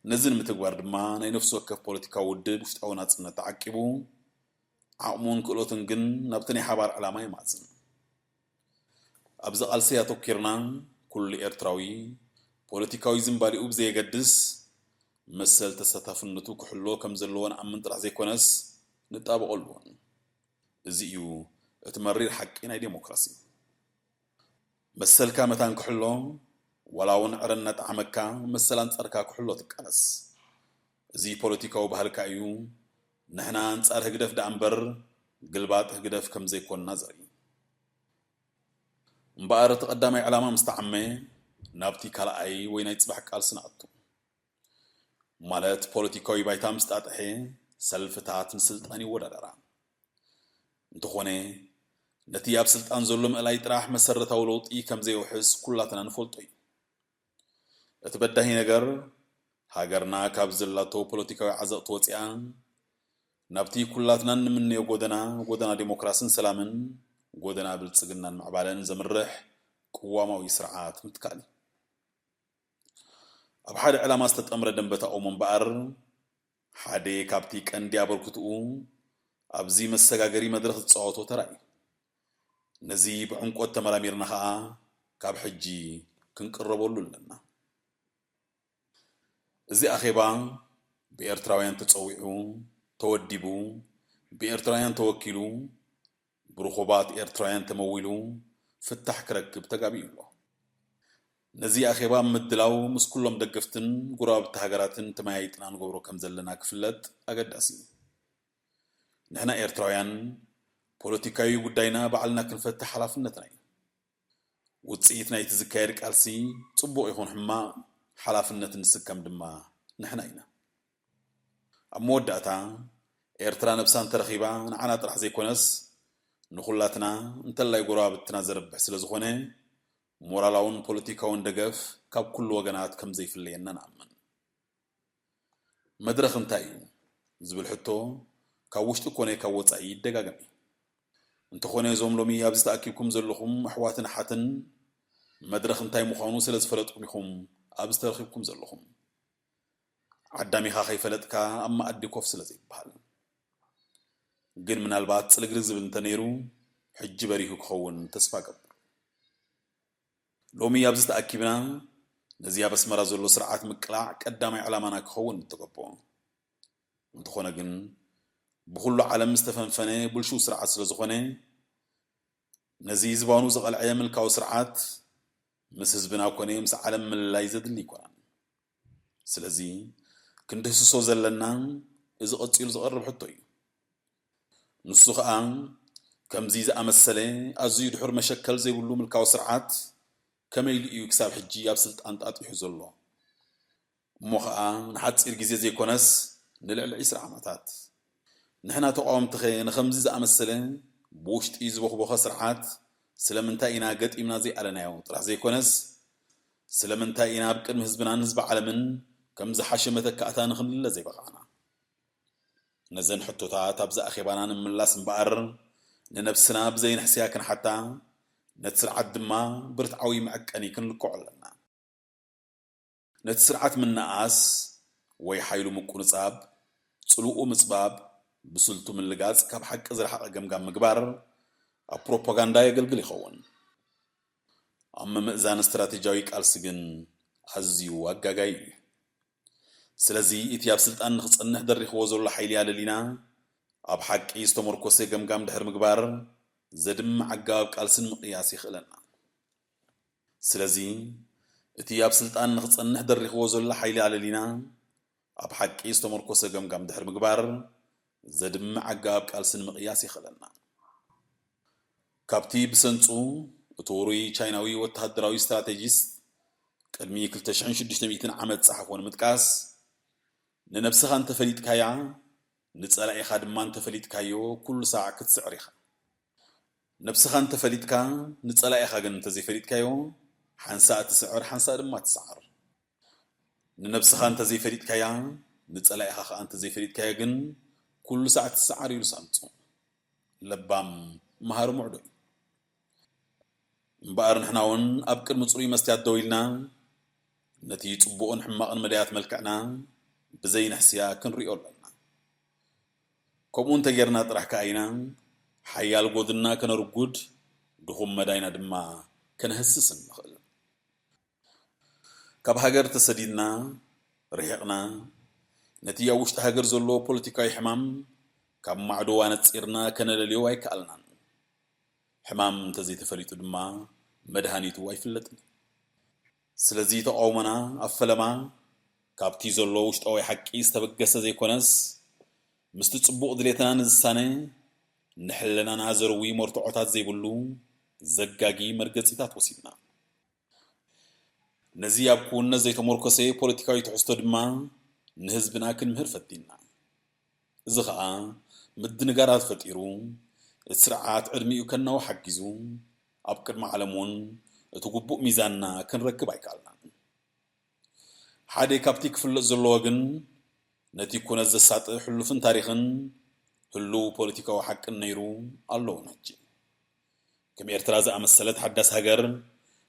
ነዚ ንምትግባር ድማ ናይ ነፍሲ ወከፍ ፖለቲካዊ ውድብ ውሽጣዊ ናጽነት ተዓቂቡ፣ ዓቕሙን ክእለቱን ግን ናብቲ ናይ ሓባር ዕላማ የማእዝን። ኣብዚ ቃልሲ ኣተኲርና፣ ኩሉ ኤርትራዊ፣ ፖለቲካዊ ዝንባሌኡ ብዘየገድስ፣ መሰል ተሳታፍነቱ ክሕሎ ከም ዘለዎ ንኣምን ጥራሕ ዘይኮነስ፣ ንጣበቐሉ እውን። እዚ እዩ እቲ መሪር ሓቂ ናይ ዴሞክራሲ። መሰልካ መታን ክሕሎ፣ ዋላ እውን ዕረ እናጠዓመካ መሰል ኣንጻርካ ክሕሎ ትቃለስ። እዚ ፖለቲካዊ ባህልካ እዩ፣ ንሕና ኣንጻር ህግደፍ ደኣ እምበር፣ ግልባጥ ህግደፍ ከም ዘይኮንና ዘርኢ። እምበኣር እቲ ቀዳማይ ዕላማ ምስ ተዓመ፣ ናብቲ ካልኣይ ወይ ናይ ጽባሕ ቃልሲ ንኣቱ። ማለት ፖለቲካዊ ባይታ ምስ ጣጥሐ፣ ሰልፍታት ንስልጣን ይወዳደራ። እንተኾነ፣ ነቲ ኣብ ስልጣን ዘሎ ምእላይ ጥራሕ መሰረታዊ ለውጢ ከም ዘየውሕስ ኩላትና ንፈልጦ እዩ። እቲ በዳሂ ነገር፣ ሃገርና ካብ ዘላቶ ፖለቲካዊ ዓዘቕቲ ወጺኣ፣ ናብቲ ኩላትና እንምነዮ ጎደና፣ ጎደና ዴሞክራስን ሰላምን፣ ጎደና ብልጽግናን ምዕባለን ዘምርሕ ቅዋማዊ ስርዓት ምትካል እዩ። ኣብ ሓደ ዕላማ ዝተጠምረ ደንበ ተቓውሞ እምበኣር፣ ሓደ ካብቲ ቀንዲ ኣበርክትኡ፣ ኣብዚ መሰጋገሪ መድረኽ ዝጻወቶ ተራ እዩ። ነዚ ብዕምቆት ተመራሚርና ኸኣ ካብ ሕጂ ክንቅረበሉ ኣለና። እዚ ኣኼባ ብኤርትራውያን ተጸዊዑ፣ ተወዲቡ፣ ብኤርትራውያን ተወኪሉ፣ ብርኹባት ኤርትራውያን ተመዊሉ ፍታሕ ክረክብ ተጋቢኡ ኣሎ። ነዚ ኣኼባ ኣብ ምድላው ምስ ኩሎም ደገፍትን ጎረባብቲ ሃገራትን ተመያይጥና ንገብሮ ከም ዘለና ክፍለጥ ኣገዳሲ እዩ። ንሕና ኤርትራውያን ፖለቲካዊ ጉዳይና ባዕልና ክንፈትሕ ሓላፍነትና እዩ። ውጽኢት ናይቲ ዝካየድ ቃልሲ ጽቡቕ ይኹን ሕማቕ ሓላፍነት ንስከም ድማ ንሕና ኢና። ኣብ መወዳእታ ኤርትራ ነብሳ እንተረኺባ ንዓና ጥራሕ ዘይኮነስ ንኹላትና እንተላይ ጎረባብትና ዘርብሕ ስለ ዝኾነ ሞራላውን ፖለቲካውን ደገፍ ካብ ኩሉ ወገናት ከም ዘይፍለየና ንኣምን። መድረኽ እንታይ እዩ ዝብል ሕቶ ካብ ውሽጢ ኮነ ካብ ወጻኢ ይደጋገም እዩ። እንተኾነ እዞም ሎሚ ኣብዚ ተኣኪብኩም ዘለኹም ኣሕዋትን ኣሓትን መድረኽ እንታይ ምዃኑ ስለ ዝፈለጥኩም ኢኹም ኣብዚ ተረኺብኩም ዘለኹም። ዓዳሚኻ ከይፈለጥካ ኣብ መኣዲ ኮፍ ስለ ዘይበሃል። ግን ምናልባት ጽልግልግ ዝብል እንተነይሩ ሕጂ በሪሁ ክኸውን ተስፋ እገብር። ሎሚ ኣብዚ ተኣኪብና ነዚ ኣብ ኣስመራ ዘሎ ስርዓት ምቅላዕ ቀዳማይ ዕላማና ክኸውን ምተገቦ። እንተኾነ ግን ብኹሉ ዓለም ዝተፈንፈነ ብልሹው ስርዓት ስለ ዝኾነ ነዚ ዝባኑ ዝቐልዐ ምልካዊ ስርዓት ምስ ህዝብና ኮነ ምስ ዓለም ምልላይ ዘድሊ ኣይኮነን። ስለዚ ክንድህስሶ ዘለና እዚ ቀጺሉ ዝቐርብ ሕቶ እዩ። ንሱ ኸኣ ከምዚ ዝኣመሰለ ኣዝዩ ድሑር መሸከል ዘይብሉ ምልካዊ ስርዓት ከመይ ኢሉ እዩ ክሳብ ሕጂ ኣብ ስልጣን ጣጢሑ ዘሎ? እሞ ኸኣ ንሓጺር ግዜ ዘይኮነስ ንልዕሊ ዕስራ ዓመታት። ንሕና ተቓወምትኸ ንኸምዚ ዝኣመሰለ ብውሽጢ ዝበኹበኸ ስርዓት ስለምንታይ ኢና ገጢምና ዘይኣለናዮ ጥራሕ ዘይኮነስ ስለምንታይ ኢና ኣብ ቅድሚ ህዝብናን ህዝቢ ዓለምን ከም ዝሓሸ መተካእታ ንኽንልለ ዘይበቓዕና? ነዘን ሕቶታት ኣብዚ ኣኼባና ንምምላስ እምበኣር ንነብስና ብዘይንሕስያ ክንሓታ፣ ነቲ ስርዓት ድማ ብርትዓዊ መዐቀኒ ክንልክዖ ኣለና። ነቲ ስርዓት ምንኣስ ወይ ሓይሉ ምቁንጻብ፣ ጽልኡ ምጽባብ፣ ብስልቱ ምልጋጽ፣ ካብ ሓቂ ዝረሓቐ ገምጋም ምግባር ኣብ ፕሮፓጋንዳ የገልግል ይኸውን። ኣብ ምምእዛን ስትራቴጂያዊ ቃልሲ ግን ኣዝዩ ኣጋጋይ እዩ። ስለዚ እቲ ኣብ ስልጣን ንኽጸንሕ ደሪኽዎ ዘሎ ሓይሊ ኣለሊና ኣብ ሓቂ ዝተመርኮሰ ገምጋም ድሕሪ ምግባር ዘድምዕ ኣገባብ ቃልሲ ንምቕያስ የኽእለና። ስለዚ እቲ ኣብ ስልጣን ንኽጸንሕ ደሪኽዎ ዘሎ ሓይሊ ኣለሊና ኣብ ሓቂ ዝተመርኮሰ ገምጋም ድሕሪ ምግባር ዘድምዕ ኣገባብ ቃልሲ ንምቕያስ የኽእለና። ካብቲ ብሰንጹ እቲ ውሩይ ቻይናዊ ወተሃደራዊ ስትራቴጂስት ቅድሚ ክልተ ሽሕን ሽዱሽተ ሚእትን ዓመት ዝጸሓፎ ንምጥቃስ፣ ንነብስኻ እንተፈሊጥካያ፣ ንጸላኢኻ ድማ እንተፈሊጥካዮ፣ ኩሉ ሳዕ ክትስዕር ኢኻ። ነብስኻ እንተፈሊጥካ፣ ንጸላኢኻ ግን እንተዘይፈሊጥካዮ፣ ሓንሳእ ትስዕር፣ ሓንሳእ ድማ ትሰዓር። ንነብስኻ እንተዘይፈሊጥካያ፣ ንጸላኢኻ ኸኣ እንተዘይፈሊጥካዮ ግን፣ ኩሉ ሳዕ ትሰዓር ኢሉ ሳምጹ። ለባም መሃሪ ሙዕዶ እዩ። እምበኣር ንሕና እውን ኣብ ቅድሚ ጽሩይ መስትያት ደው ኢልና፣ ነቲ ጽቡቕን ሕማቕን መዳያት መልክዕና ብዘይንሕስያ ክንሪኦ ኣለና። ከምኡ እንተጌርና ጥራሕ ከኣ ኢና ሓያል ጎድንና ከነርጉድ፣ ድኹም መዳይና ድማ ከነህስስ እንኽእል። ካብ ሃገር ተሰዲድና፣ ርሒቕና፣ ነቲ ኣብ ውሽጢ ሃገር ዘሎ ፖለቲካዊ ሕማም ካብ ማዕዶ ኣነጺርና ከነለልዮ ኣይከኣልናን። ሕማም እንተዘይተፈሊጡ ድማ መድሃኒቱ ኣይፍለጥን። ስለዚ ተቓውሞና ኣብ ፈለማ ካብቲ ዘሎ ውሽጣዊ ሓቂ ዝተበገሰ ዘይኮነስ፣ ምስቲ ጽቡቕ ድሌትና ንዝሳነ፣ ንሕልናና ዘርዊ መርትዖታት ዘይብሉ ዘጋጊ መርገጺታት ወሲድና። ነዚ ኣብ ክውንነት ዘይተመርኮሰ ፖለቲካዊ ትሕዝቶ ድማ ንህዝብና ክንምህር ፈቲንና። እዚ ኸኣ ምድንጋራት ፈጢሩ፣ እቲ ስርዓት ዕድሚኡ ከናውሕ ሓጊዙ፣ ኣብ ቅድሚ ዓለም እውን እቲ ግቡእ ሚዛንና ክንረክብ ኣይከኣልናን። ሓደ ካብቲ ክፍለጥ ዘለዎ ግን፣ ነቲ ኩነት ዘሳጢ ሕሉፍን ታሪኽን ህሉው ፖለቲካዊ ሓቅን ነይሩ ኣሎ እውን ሕጂ። ከም ኤርትራ ዝኣመሰለት ሓዳስ ሃገር፣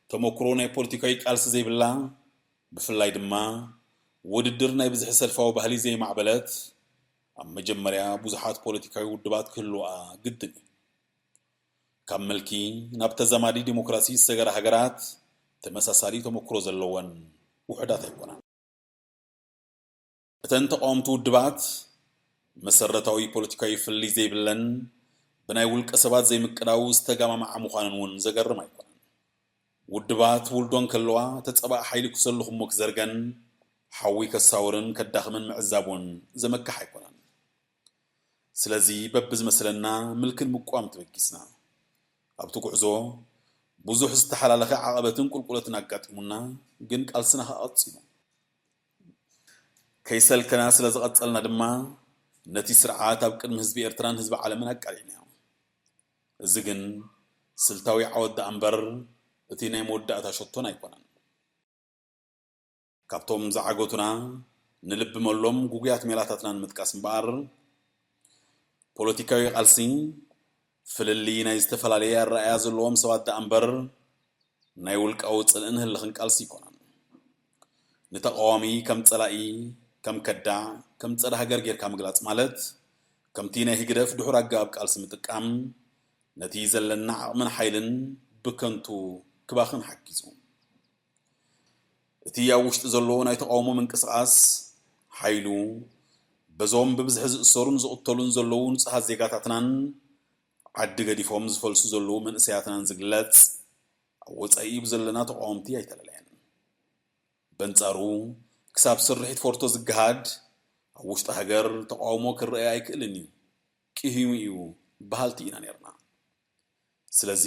ተመኩሮ ናይ ፖለቲካዊ ቃልሲ ዘይብላ፣ ብፍላይ ድማ ውድድር ናይ ብዝሒ ሰልፋዊ ባህሊ ዘይማዕበለት፣ ኣብ መጀመርያ ብዙሓት ፖለቲካዊ ውድባት ክህልዋ ግድን እዩ። ካብ ምልኪ ናብ ተዛማዲ ዲሞክራሲ ዝሰገራ ሃገራት ተመሳሳሊ ተመክሮ ዘለወን ውሑዳት ኣይኮናን። እተን ተቓወምቲ ውድባት መሰረታዊ ፖለቲካዊ ፍልልይ ዘይብለን ብናይ ውልቀ ሰባት ዘይምቅዳው ዝተጋማምዓ ምዃነን እውን ዘገርም ኣይኮነን። ውድባት ውልዶ እንከለዋ ተጸባእ ሓይሊ ክሰልኹሞ ክዘርገን ሓዊ ከሳውርን ከዳኽምን ምዕዛብ እውን ዘመክሕ ኣይኮነን። ስለዚ በብዝመስለና ምልክን ምቋም ተበጊስና ኣብቲ ጉዕዞ ብዙሕ ዝተሓላለኸ ዓቐበትን ቁልቁለትን ኣጋጢሙና፣ ግን ቃልስና ከኣ ቀጺሉ። ከይሰልከና ስለ ዝቐጸልና ድማ ነቲ ስርዓት ኣብ ቅድሚ ህዝቢ ኤርትራን ህዝቢ ዓለምን ኣቃሊዕናዮ። እዚ ግን ስልታዊ ዓወት ደኣ እምበር እቲ ናይ መወዳእታ ሸቶን ኣይኮነን። ካብቶም ዝዓገቱና ንልቢ መሎም ጉጉያት ሜላታትና ንምጥቃስ እምበኣር፣ ፖለቲካዊ ቃልሲ ፍልልይ ናይ ዝተፈላለየ ኣረኣእያ ዘለዎም ሰባት ደኣ እምበር ናይ ውልቃዊ ጽልእን ህልኽን ቃልሲ ኣይኮነን። ንተቓዋሚ ከም ጸላኢ፣ ከም ከዳዕ፣ ከም ጸረ ሃገር ጌርካ ምግላጽ ማለት ከምቲ ናይ ህግደፍ ድሑር ኣገባብ ቃልሲ ምጥቃም ነቲ ዘለና ዓቕምን ሓይልን ብከንቱ ክባኽን ሓጊዙ። እቲ ኣብ ውሽጢ ዘሎ ናይ ተቓውሞ ምንቅስቓስ ሓይሉ በዞም ብብዝሒ ዝእሰሩን ዝቕተሉን ዘለዉ ንጹሃት ዜጋታትናን ዓዲ ገዲፎም ዝፈልሱ ዘለዉ መንእሰያትናን ዝግለጽ ኣብ ወጻኢ ብዘለና ተቓወምቲ ኣይተለለየን። በንጻሩ ክሳብ ስርሒት ፎርቶ ዝገሃድ ኣብ ውሽጢ ሃገር ተቓውሞ ክረአ ኣይክእልን እዩ፣ ቂሂሙ እዩ በሃልቲ ኢና ነርና። ስለዚ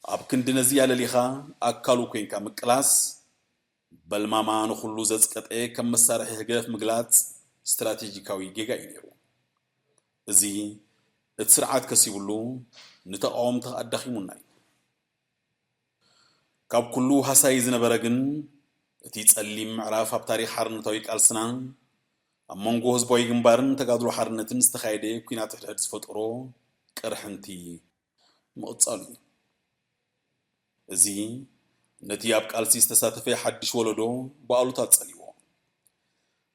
ኣብ ክንዲ ነዚ ኣለሊኻ ኣካሉ ኮንካ ምቅላስ በልማማ ንኹሉ ዘጽቀጠ ከም መሳርሒ ህግደፍ ምግላጽ ስትራቴጂካዊ ጌጋ እዩ ነይሩ። እዚ እቲ ስርዓት ከሲብሉ ንተቓወምቲ ኣዳኺሙና እዩ። ካብ ኩሉ ሃሳዪ ዝነበረ ግን እቲ ጸሊም ምዕራፍ ኣብ ታሪኽ ሓርነታዊ ቃልስና ኣብ መንጎ ህዝባዊ ግንባርን ተጋድሎ ሓርነትን ዝተኻየደ ኲናት ሕድሕድ ዝፈጠሮ ቅርሕንቲ ምቕጻሉ እዩ። እዚ ነቲ ኣብ ቃልሲ ዝተሳተፈ ሓድሽ ወለዶ ብኣሉታ ጸልዎ።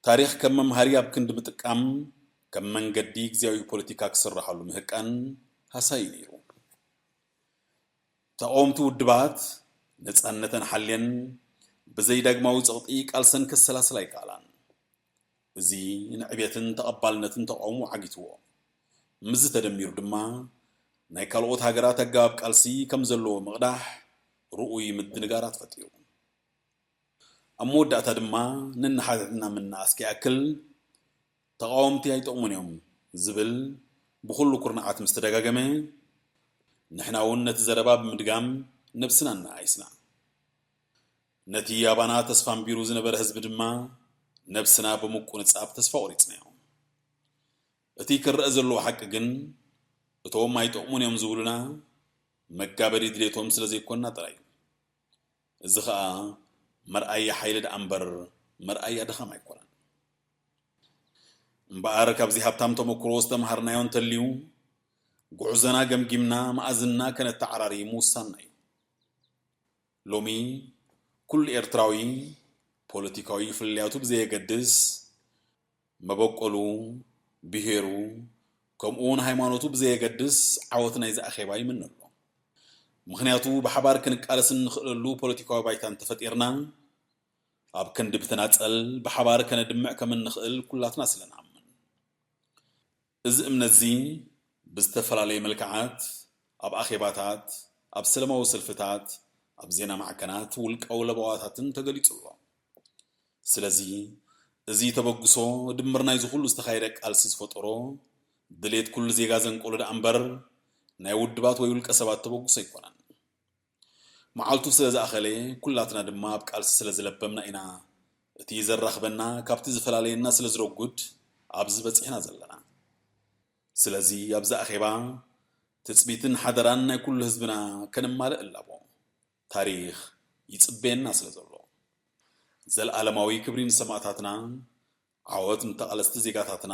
ታሪኽ ከም መምሃሪ ኣብ ክንዲ ምጥቃም ከም መንገዲ ግዜያዊ ፖለቲካ ክስረሓሉ ምህቃን ሃሳዪ ነይሩ። ተቓወምቲ ውድባት ነጻነተን ሓልየን ብዘይ ዳግማዊ ጸቕጢ ቃልሰን ከሰላስላ ኣይከኣላን። እዚ ንዕቤትን ተቐባልነትን ተቓውሞ ዓጊትዎ። ምስዚ ተደሚሩ ድማ ናይ ካልኦት ሃገራት ኣገባብ ቃልሲ ከም ዘለዎ ምቕዳሕ ርኡይ ምድንጋራት ፈጢሩ። ኣብ መወዳእታ ድማ ነንሓድሕድና ምንኣስ ከይኣክል ተቓወምቲ ኣይጠቕሙን እዮም ዝብል ብኹሉ ኩርናዓት ምስ ተደጋገመ ንሕና እውን ነቲ ዘረባ ብምድጋም ነብስና እናኣይስና። ነቲ ኣባና ተስፋ ኣንቢሩ ዝነበረ ህዝቢ ድማ ነብስና ብምቁንጻብ ተስፋ ቆሪጽናዮ። እቲ ክረአ ዘለዎ ሓቂ ግን እቶም ኣይጠቕሙን እዮም ዝብሉና መጋበሪ ድሌቶም ስለ ዘይኮንና ጥራይ እዩ። እዚ ኸኣ መርኣያ ሓይሊ ደኣ እምበር መርኣያ ድኻም ኣይኮነን። እምበኣር ካብዚ ሃብታም ተመክሮ ዝተምሃርናዮ እንተልዩ ጉዕዞና ገምጊምና መኣዝንና ከነተዓራሪ ምውሳንና እዩ። ሎሚ ኩሉ ኤርትራዊ ፖለቲካዊ ፍልልያቱ ብዘየገድስ መበቆሉ፣ ብሄሩ፣ ከምኡውን ሃይማኖቱ ብዘየገድስ ዓወት ናይዚ ኣኼባ ይምነ ኣሎ። ምኽንያቱ ብሓባር ክንቃለስ እንኽእለሉ ፖለቲካዊ ባይታ እንተፈጢርና ኣብ ክንዲ ብተናጸል ብሓባር ከነድምዕ ከም እንኽእል ኩላትና ስለ ንኣምን። እዚ እምነትዚ ብዝተፈላለየ መልክዓት ኣብ ኣኼባታት፣ ኣብ ሰለማዊ ሰልፍታት፣ ኣብ ዜና ማዕከናት፣ ውልቃዊ ለበዋታትን ተገሊጹ ኣሎ። ስለዚ እዚ ተበግሶ ድምር ናይዚ ኩሉ ዝተኻየደ ቃልሲ ዝፈጠሮ ድሌት ኩሉ ዜጋ ዘንቀሎ ደኣ እምበር ናይ ውድባት ወይ ውልቀ ሰባት ተበግሶ ኣይኮነን። መዓልቱ ስለ ዝኣኸለ ኩላትና ድማ ኣብ ቃልሲ ስለ ዝለበምና ኢና እቲ ዘራኽበና ካብቲ ዝፈላለየና ስለ ዝረጉድ ኣብዚ በጺሕና ዘለና። ስለዚ ኣብዚ ኣኼባ ትጽቢትን ሓደራን ናይ ኩሉ ህዝብና ከነማልእ እላቦ። ታሪኽ ይጽበየና ስለ ዘሎ። ዘልኣለማዊ ክብሪ ንሰማእታትና፣ ዓወት ንተቓለስቲ ዜጋታትና፣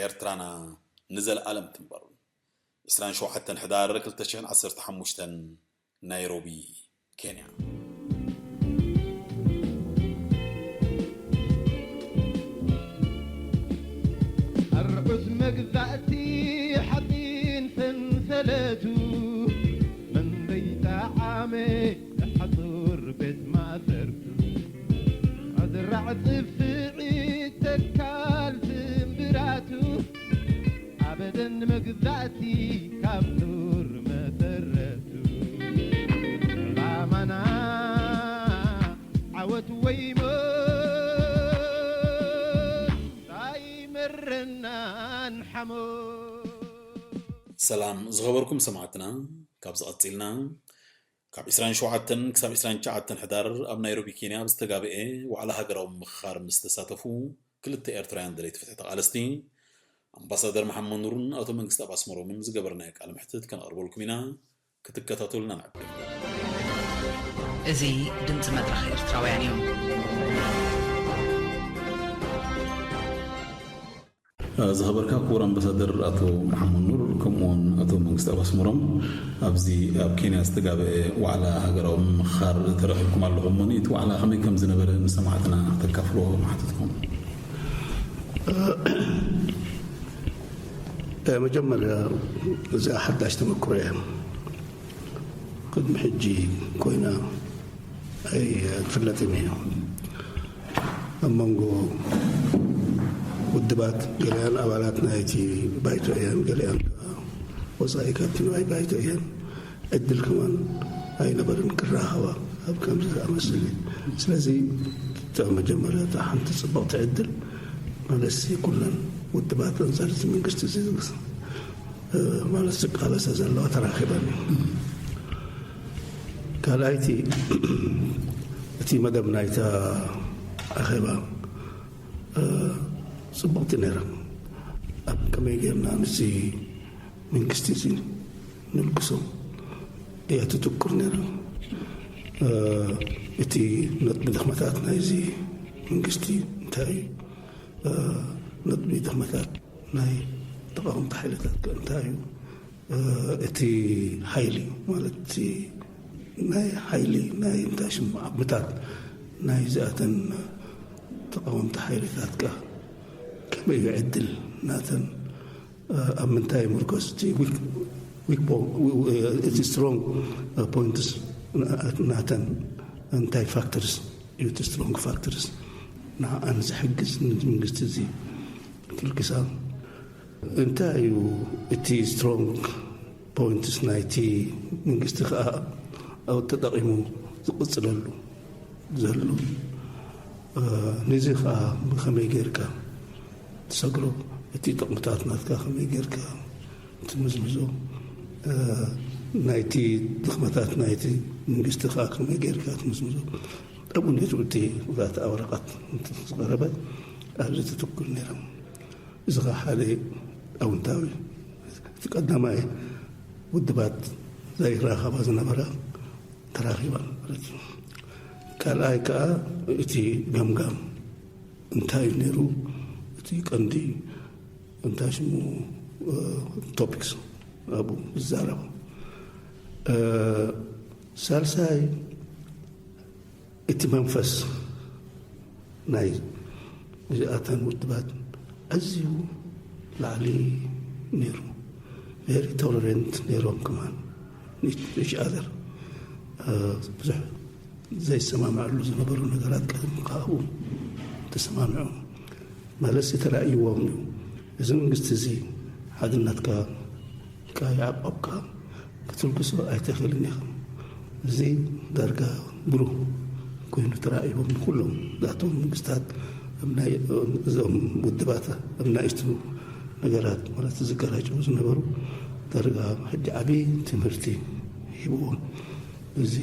ኤርትራና ንዘልኣለም ትንበር። ዕስራን ሸውዓተን ሕዳር ክልተ ሽሕን ዓሰርተ ሓሙሽተን ናይሮቢ፣ ኬንያ። ዑት መግዛእቲ ሓፂን ሰንሰለቱ፣ መን ዘይጠዓመ ሓፁር ቤት ማእሰርቱ፣ ኣዝራዕ ፅፍዒት ተካል ስምብራቱ፣ ኣበደን መግዛእቲ ካብ ኑር መሰረቱ፣ ዕላማና ዓወት ወይ ሞት ኣይመረናን ሓሞት። ሰላም ዝኸበርኩም ሰማዕትና፣ ካብዚ ቀጺልና ካብ ዕስራን ሸውዓተን ክሳብ ዕስራን ትሽዓተን ሕዳር ኣብ ናይሮቢ ኬንያ ኣብ ዝተጋብኤ ዋዕላ ሃገራዊ ምምኽኻር ምስ ዝተሳተፉ ክልተ ኤርትራውያን ደለይቲ ፍትሒ ተቓለስቲ ኣምባሳደር መሓመድ ኑርን ኣቶ መንግስቲ ኣብ ኣስመሮምን ዝገበርናዮ ቃለ መሕትት ከነቕርበልኩም ኢና። ክትከታተሉና ንዕድም። እዚ ድምፂ መድረኽ ኤርትራውያን እዩ። ዝኸበርካ ክቡር ኣምባሳደር ኣቶ መሓመድ ኑር፣ ከምኡውን ኣቶ መንግስቲ ኣብ ኣስመሮም ኣብዚ ኣብ ኬንያ ዝተጋበአ ዋዕላ ሃገራዊ ምምኽኻር ተረኺብኩም ኣለኹም። እሞ እቲ ዋዕላ ከመይ ከም ዝነበረ ንሰማዕትና ክተካፍልዎ ምሓተትኩም። መጀመርያ እዚኣ ሓዳሽ ተመክሮ እያ። ቅድሚ ሕጂ ኮይና ኣይትፍለጥን እያ። ኣብ መንጎ ውድባት ገሊኣን ኣባላት ናይቲ ባይቶ እየን፣ ገሊኣን ከዓ ወፃኢ ካብቲ ንዋይ ባይቶ እየን። ዕድል ከማን ኣይነበርን ክራኸባ ኣብ ከምዚ ዝኣመሰለ። ስለዚ እታ መጀመርያ እታ ሓንቲ ፅብቕቲ ዕድል ማለትሲ ኩለን ውድባት ኣንፃር እዚ መንግስቲ እዚ ማለት ዝቃለሳ ዘለዋ ተራኺበን እዩ። ካልኣይቲ እቲ መደብ ናይታ ኣኼባ ፅቡቕቲ ነይራ። ኣብ ከመይ ጌርና ምስዚ መንግስቲ እዚ ንልግሶ እያ ትትኩር ነይራ። እቲ ነጥቢ ድኽመታት ናይዚ መንግስቲ እንታይ እዩ? ነጥቢ ድኽመታት ናይ ተቃወምቲ ሓይልታት ከ እንታይ እዩ? እቲ ሓይሊ ማለት እቲ ናይ ሓይሊ ናይ እንታይ ሽሙ ዓቕምታት ናይ እዚኣተን ተቃወምቲ ሓይልታት ከ ከመይ እዩ ዕድል ናተን? ኣብ ምንታይ ምርኮስ እቲ weak weak እቲ strong points ናተን እንታይ factors እዩ እቲ strong factors ንዓን ዝሕግዝ መንግስቲ እዚ ክልግሳ እንታይ እዩ እቲ strong points ናይቲ መንግስቲ ከዓ ኣብ ተጠቂሙ ዝቅፅለሉ ዘሎ ነዚ ከዓ ብከመይ ጌርካ ትሰግሮ እቲ ጥቕምታት ናትካ ከመይ ጌርካ ትምዝምዞ ናይቲ ድኽመታት ናይቲ መንግስቲ ከዓ ከመይ ጌርካ ትምዝምዞ ጠቡኔቱ እቲ ዛተ ኣወረቐት ዝቀረበ ኣብዚ ትትኩር ነይሮም እዚ ከዓ ሓደ ኣውንታዊ እቲ ቀዳማይ ውድባት ዘይራኸባ ዝነበራ ተራኺባ ማለት እዩ። ካልኣይ ከዓ እቲ ገምጋም እንታይ እዩ ነይሩ እቲ ቀንዲ እንታይ ሽሙ ቶፒክስ ኣብኡ ዝዛረቡ ሳልሳይ እቲ መንፈስ ናይ እዚኣተን ውድባት ኣዝዩ ላዕሊ ነይሩ። very tolerant ነይሮም ከማን each other ብዙሕ ዘይሰማምዐሉ ዝነበሩ ነገራት ቀደም ካብኡ ተሰማምዖም ማለት ተራእይዎም እዩ። እዚ መንግስቲ እዚ ሓድነትካ ይዓቆብካ ክትልግሶ ኣይትኽእልን ኢኻ። እዚ ዳርጋ ብሩህ ኮይኑ ተራእይዎም ንኩሎም ዛቶም መንግስታት እዞም ውድባት ኣብ ናይስቱ ነገራት ማለት ዝገራጨው ዝነበሩ ዳርጋ ሕጂ ዓብዪ ትምህርቲ ሂብዎም። እዚ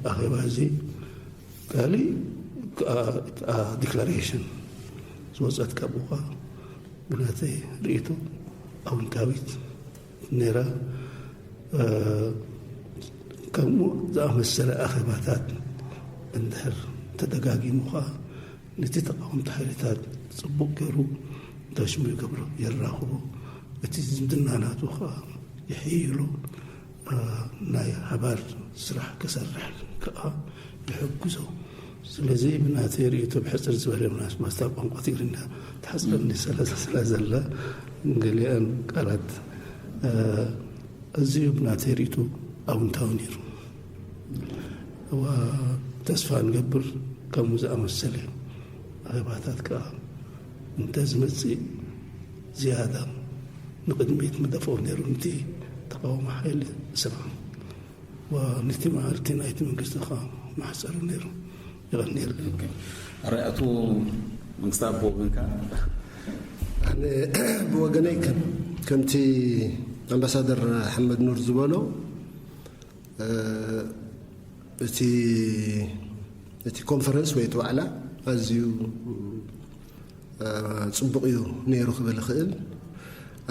ኣኼባ እዚ ካሊእ ከዓ ዲክላሬሽን ዝወፀት ካብኡ ከዓ ብናተይ ርእይቶ ኣውንታዊት ነይራ። ከምኡ ዝኣመሰለ ኣኼባታት እንድሕር ተደጋጊሙ ከዓ ነቲ ተቃወምቲ ሓይልታት ፅቡቅ ገይሩ እንታይ ሽሙ ይገብሮ የራኽቦ። እቲ ዝምድና ናቱ ከዓ ይሕይሎ። ናይ ሓባር ስራሕ ክሰርሕ ከዓ ይሕግዞ። ስለዚ ብናተይ ርእይቶ ብሕፅር ዝበለ ማስታ ቋንቋ ትግርኛ ትሓፅረኒ ስለ ዘላ ገሊኣን ቃላት ኣዝዩ ብናተይ ርእይቶ ኣውንታዊ ነይሩ። ተስፋ ንገብር ከምኡ ዝኣመሰለ ኣኼባታት ከኣ እንተዝመጽእ ዝያዳ ንቕድሚት ምደፍኦ ነይሩ፣ ነቲ ተቓውሞ ሓይሊ ስራሕ ነቲ መዓልቲ ናይቲ መንግስቲ ከኣ ማሕጸሩ ነይሩ። ይቐንየልና። ኣረ ኣቶ መንግስቲ ኣቦ ወገንካ? ኣነ ብወገነይ ከም ከምቲ ኣምባሳደር ሓመድ ኑር ዝበሎ እቲ እቲ ኮንፈረንስ ወይ እቲ ዋዕላ ኣዝዩ ፅቡቕ እዩ ነይሩ ክብል ይኽእል።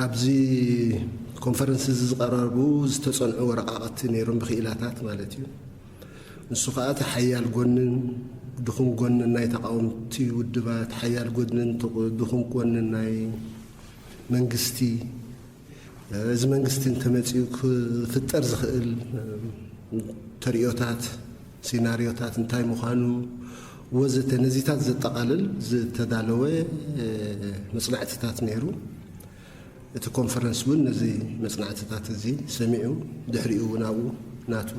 ኣብዚ ኮንፈረንስ እዚ ዝቐረቡ ዝተፀንዑ ወረቃቕቲ ነይሮም ብክኢላታት ማለት እዩ። ንሱ ከዓ እቲ ሓያል ጎንን ድኹም ጎንን ናይ ተቃወምቲ ውድባት፣ ሓያል ጎንን ድኹም ጎንን ናይ መንግስቲ፣ እዚ መንግስቲ እንተመፂኡ ክፍጠር ዝኽእል ተርእዮታት፣ ሲናሪዮታት እንታይ ምዃኑ ወዘተ ነዚታት ዘጠቓልል ዝተዳለወ መፅናዕትታት ነይሩ። እቲ ኮንፈረንስ እውን ነዚ መፅናዕትታት እዚ ሰሚዑ ድሕሪኡ እውን ኣብኡ ናቱ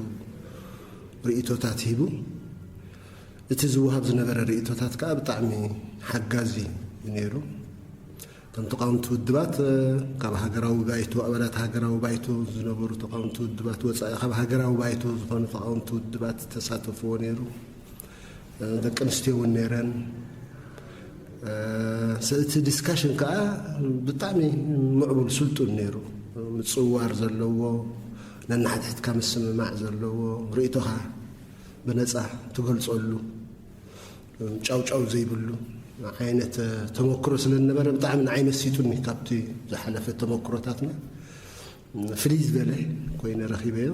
ርእይቶታት ሂቡ። እቲ ዝወሃብ ዝነበረ ርእይቶታት ከዓ ብጣዕሚ ሓጋዚ እዩ ነይሩ። ከም ተቃወምቲ ውድባት ካብ ሃገራዊ ባይቶ ኣባላት ሃገራዊ ባይቶ ዝነበሩ ተቃወምቲ ውድባት ወፃኢ ካብ ሃገራዊ ባይቶ ዝኾኑ ተቃወምቲ ውድባት ተሳተፍዎ ነይሩ። ደቂ ኣንስትዮ እውን ነይረን። እቲ ዲስካሽን ከዓ ብጣዕሚ ምዕቡል ስልጡን ነይሩ። ምፅዋር ዘለዎ ነናሕድሕድካ ምስምማዕ ዘለዎ ርእይቶኻ ብነፃ ትገልፀሉ ጫውጫው ዘይብሉ ዓይነት ተመክሮ ስለ ዝነበረ ብጣዕሚ ንዓይ መሲጡኒ። ካብቲ ዝሓለፈ ተመክሮታትና ፍልይ ዝበለ ኮይነ ረኺበዮ።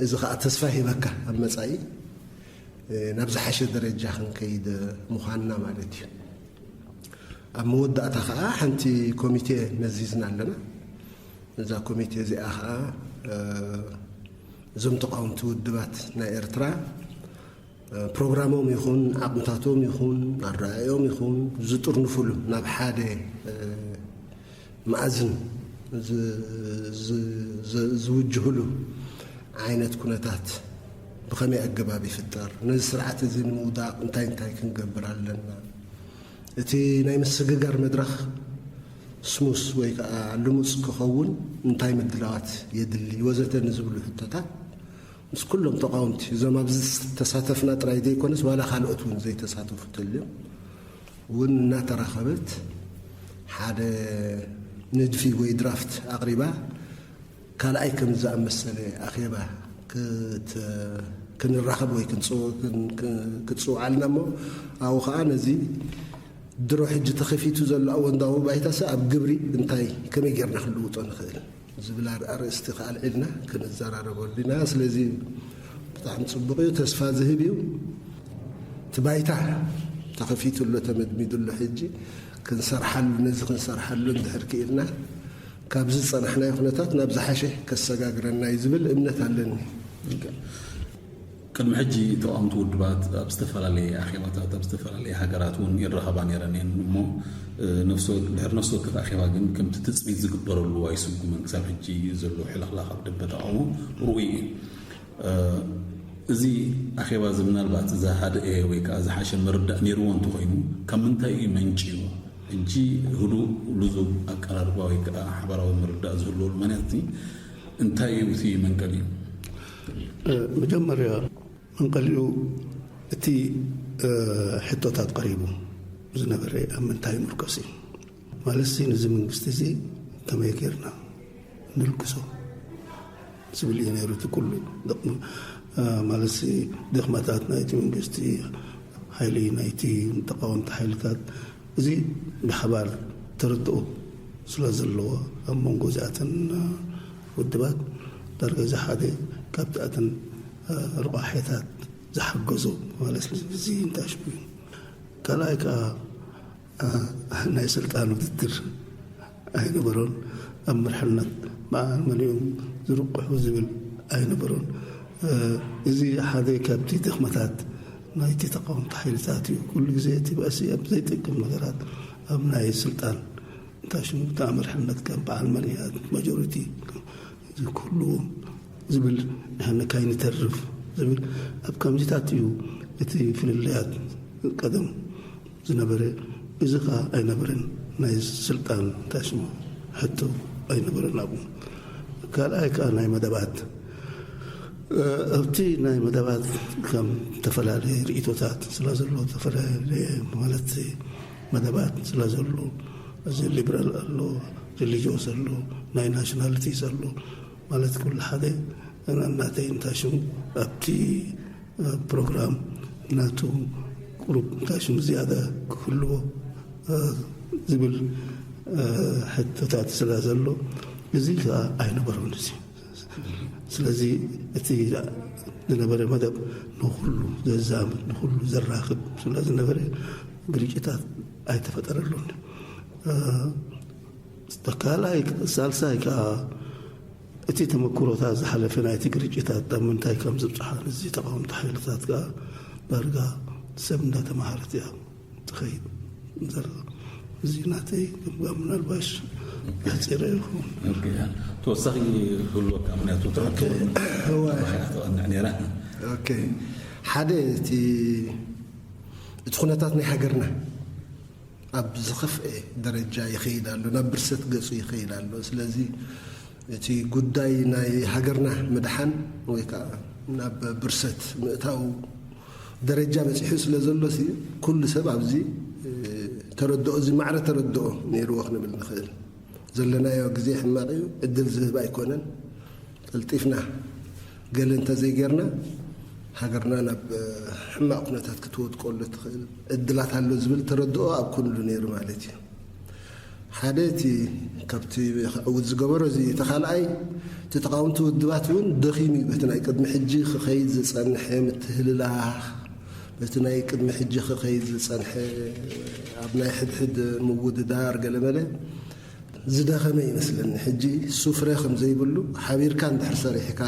እዚ ከዓ ተስፋ ሂበካ ኣብ መፃኢ ናብ ዝሓሸ ደረጃ ክንከይድ ምዃንና ማለት እዩ። ኣብ መወዳእታ ከዓ ሓንቲ ኮሚቴ መዚዝና ኣለና። እዛ ኮሚቴ እዚኣ ከዓ እዞም ተቃወምቲ ውድባት ናይ ኤርትራ ፕሮግራሞም ይኹን ዓቕምታቶም ይኹን ኣረኣእዮም ይኹን ዝጥርንፉሉ ናብ ሓደ መኣዝን ዝውጅህሉ ዓይነት ኩነታት ብኸመይ ኣገባብ ይፍጠር፣ ነዚ ስርዓት እዚ ንምውዳቕ እንታይ እንታይ ክንገብር ኣለና፣ እቲ ናይ ምስግጋር መድረኽ ስሙስ ወይ ከዓ ልሙፅ ክኸውን እንታይ ምድላዋት የድሊ ወዘተ ንዝብሉ ሕቶታት ምስ ኩሎም ተቃወምቲ እዞም ኣብዚ ዝተሳተፍና ጥራይ ዘይኮነስ ዋላ ካልኦት እውን ዘይተሳተፉ ተልዮም እውን እናተራኸበት ሓደ ንድፊ ወይ ድራፍት ኣቕሪባ ካልኣይ ከም ዝኣመሰለ ኣኼባ ክንራኸብ ወይ ክትፅውዓልና እሞ ኣብኡ ከዓ ነዚ ድሮ ሕጂ ተኸፊቱ ዘሎ ኣወንታዊ ባይታሰ ኣብ ግብሪ እንታይ ከመይ ጌርና ክንልውጦ ንኽእል ዝብል ኣርእስቲ ከኣልዒልና ክንዘራረበሉ ኢና። ስለዚ ብጣዕሚ ፅቡቅ እዩ፣ ተስፋ ዝህብ እዩ። እቲ ባይታ ተኸፊቱ ኣሎ፣ ተመድሚዱ ኣሎ። ሕጂ ክንሰርሓሉ ነዚ ክንሰርሓሉ እንድሕር ክኢልና ካብዚ ዝፀናሕናዮ ኩነታት ናብ ዝሓሸ ከሰጋግረና እዩ ዝብል እምነት ኣለኒ። ቅድሚ ሕጂ ተቃወምቲ ውድባት ኣብ ዝተፈላለየ ኣኼባታት ኣብ ዝተፈላለየ ሃገራት እውን ይራኸባ ነይረን እየን እሞ ድሕሪ ነፍሲ ወከፍ ኣኼባ ግን ከምቲ ትፅቢት ዝግበረሉ ኣይስጉምን። ክሳብ ሕጂ ዘሎ ሕልኽላኽ ኣብ ደንበ ተቃውሞ ርኡይ እዩ። እዚ ኣኼባ እዚ ምናልባት ዝሃደአ ወይ ከዓ ዝሓሸ ምርዳእ ነይርዎ እንተኮይኑ ካብ ምንታይ እዩ መንጭዩ? ሕጂ ህዱእ ልዙብ ኣቀራርባ ወይ ከዓ ሓባራዊ ምርዳእ ዝህልወሉ ምክንያት እንታይ እዩ እቲ መንቀሊኡ? መጀመርያ መንቀሊኡ እቲ ሕቶታት ቀሪቡ ዝነበረ ኣብ ምንታይ ምርኮስ እዩ ማለት ሲ ነዚ መንግስቲ እዚ ከመይ ጌርና ንልግሶ ዝብል እዩ ነይሩ። እቲ ኩሉ ማለት ሲ ድኽመታት ናይቲ መንግስቲ፣ ሓይሊ ናይቲ ተቃወምቲ ሓይልታት እዚ ብሓባር ተረድኦ ስለ ዘለዎ ኣብ መንጎ እዚኣተን ውድባት ዳርጋ እዚ ሓደ ካብቲኣተን ርቋሒታት ዝሓገዞ ማለት እዚ እንታይ ሽሙ እዩ። ካልኣይ ከዓ ናይ ስልጣን ውድድር ኣይነበሮን። ኣብ መርሕነት መዓል መሊኦም ዝርቁሑ ዝብል ኣይነበሮን። እዚ ሓደ ካብቲ ድኽመታት ናይቲ ተቃወምቲ ሓይልታት እዩ። ኩሉ ግዜ እቲ ባእሲ ኣብ ዘይጠቅም ነገራት ኣብ ናይ ስልጣን እንታይ ሽሙ እታ መርሕነት ከም በዓል መን እያ ማጆሪቲ ዝክህልዎም ዝብል ንሕና ካይንተርፍ ዝብል ኣብ ከምዚታት እዩ እቲ ፍልልያት ቀደም ዝነበረ። እዚ ኸዓ ኣይነበረን። ናይ ስልጣን እንታይ ሽሙ ሕቶ ኣይነበረን ኣብኡ። ካልኣይ ከዓ ናይ መደባት ኣብቲ ናይ መደባት ከም ተፈላለየ ርእይቶታት ስለ ዘሎ ተፈላለየ ማለት መደባት ስለ ዘሎ እዚ ሊብራል ኣሎ፣ ሪሊጂዮስ ኣሎ፣ ናይ ናሽናሊቲስ ኣሎ ማለት ኩሉ ሓደ ናተይ እንታይ ሽሙ ኣብቲ ፕሮግራም ናቱ ቁሩብ እንታይ ሽሙ ዝያዳ ክህልዎ ዝብል ሕቶታት ስለ ዘሎ እዚ ከዓ ኣይነበሮን እዚ። ስለዚ እቲ ዝነበረ መደብ ንኹሉ ዘዛምድ ንኹሉ ዘራኽብ ስለ ዝነበረ ግርጭታት ኣይተፈጠረሉን። ካልኣይ ሳልሳይ ከዓ እቲ ተመክሮታት ዝሓለፈ ናይቲ ግርጭታት ኣብ ምንታይ ከም ዝብፅሓ እዚ ተቃወምቲ ሓይልታት ከዓ ዳርጋ ሰብ እንዳተማሃረት እያ ትኸይድ ዘላ። እዚ ናተይ ምናልባሽ ኣሕፂረ ይኸውን። ተወሳኺ ክህልወካ ምክንያቱ ተቐንዕ ነራ። ሓደ እቲ እቲ ኩነታት ናይ ሃገርና ኣብ ዝኸፍአ ደረጃ ይኸይድ ኣሎ፣ ናብ ብርሰት ገፁ ይኸይድ ኣሎ። ስለዚ እቲ ጉዳይ ናይ ሃገርና ምድሓን ወይ ከዓ ናብ ብርሰት ምእታው ደረጃ በፂሑ ስለ ዘሎ ኩሉ ሰብ ኣብዚ ተረድኦ እዚ ማዕረ ተረድኦ ነይርዎ ክንብል ንኽእል። ዘለናዮ ግዜ ሕማቕ እዩ፣ ዕድል ዝህብ ኣይኮነን። ቀልጢፍና ገለ እንተዘይጌርና ሃገርና ናብ ሕማቕ ኩነታት ክትወድቀሉ ትኽእል ዕድላት ኣሎ ዝብል ተረድኦ ኣብ ኩሉ ነይሩ ማለት እዩ። ሓደ እቲ ካብቲ ክዕውት ዝገበሮ እዚ እቲ ካልኣይ እቲ ተቃወምቲ ውድባት እውን ደኺሙ እዩ። በቲ ናይ ቅድሚ ሕጂ ክኸይድ ዝጸንሐ ምትህልላኽ በቲ ናይ ቅድሚ ሕጂ ክኸይድ ዝጸንሐ ኣብ ናይ ሕድሕድ ምውድዳር ገለመለ ዝደኸመ ይመስለኒ። ሕጂ ሱፍረ ከም ዘይብሉ ሓቢርካ እንድሕር ሰሪሕካ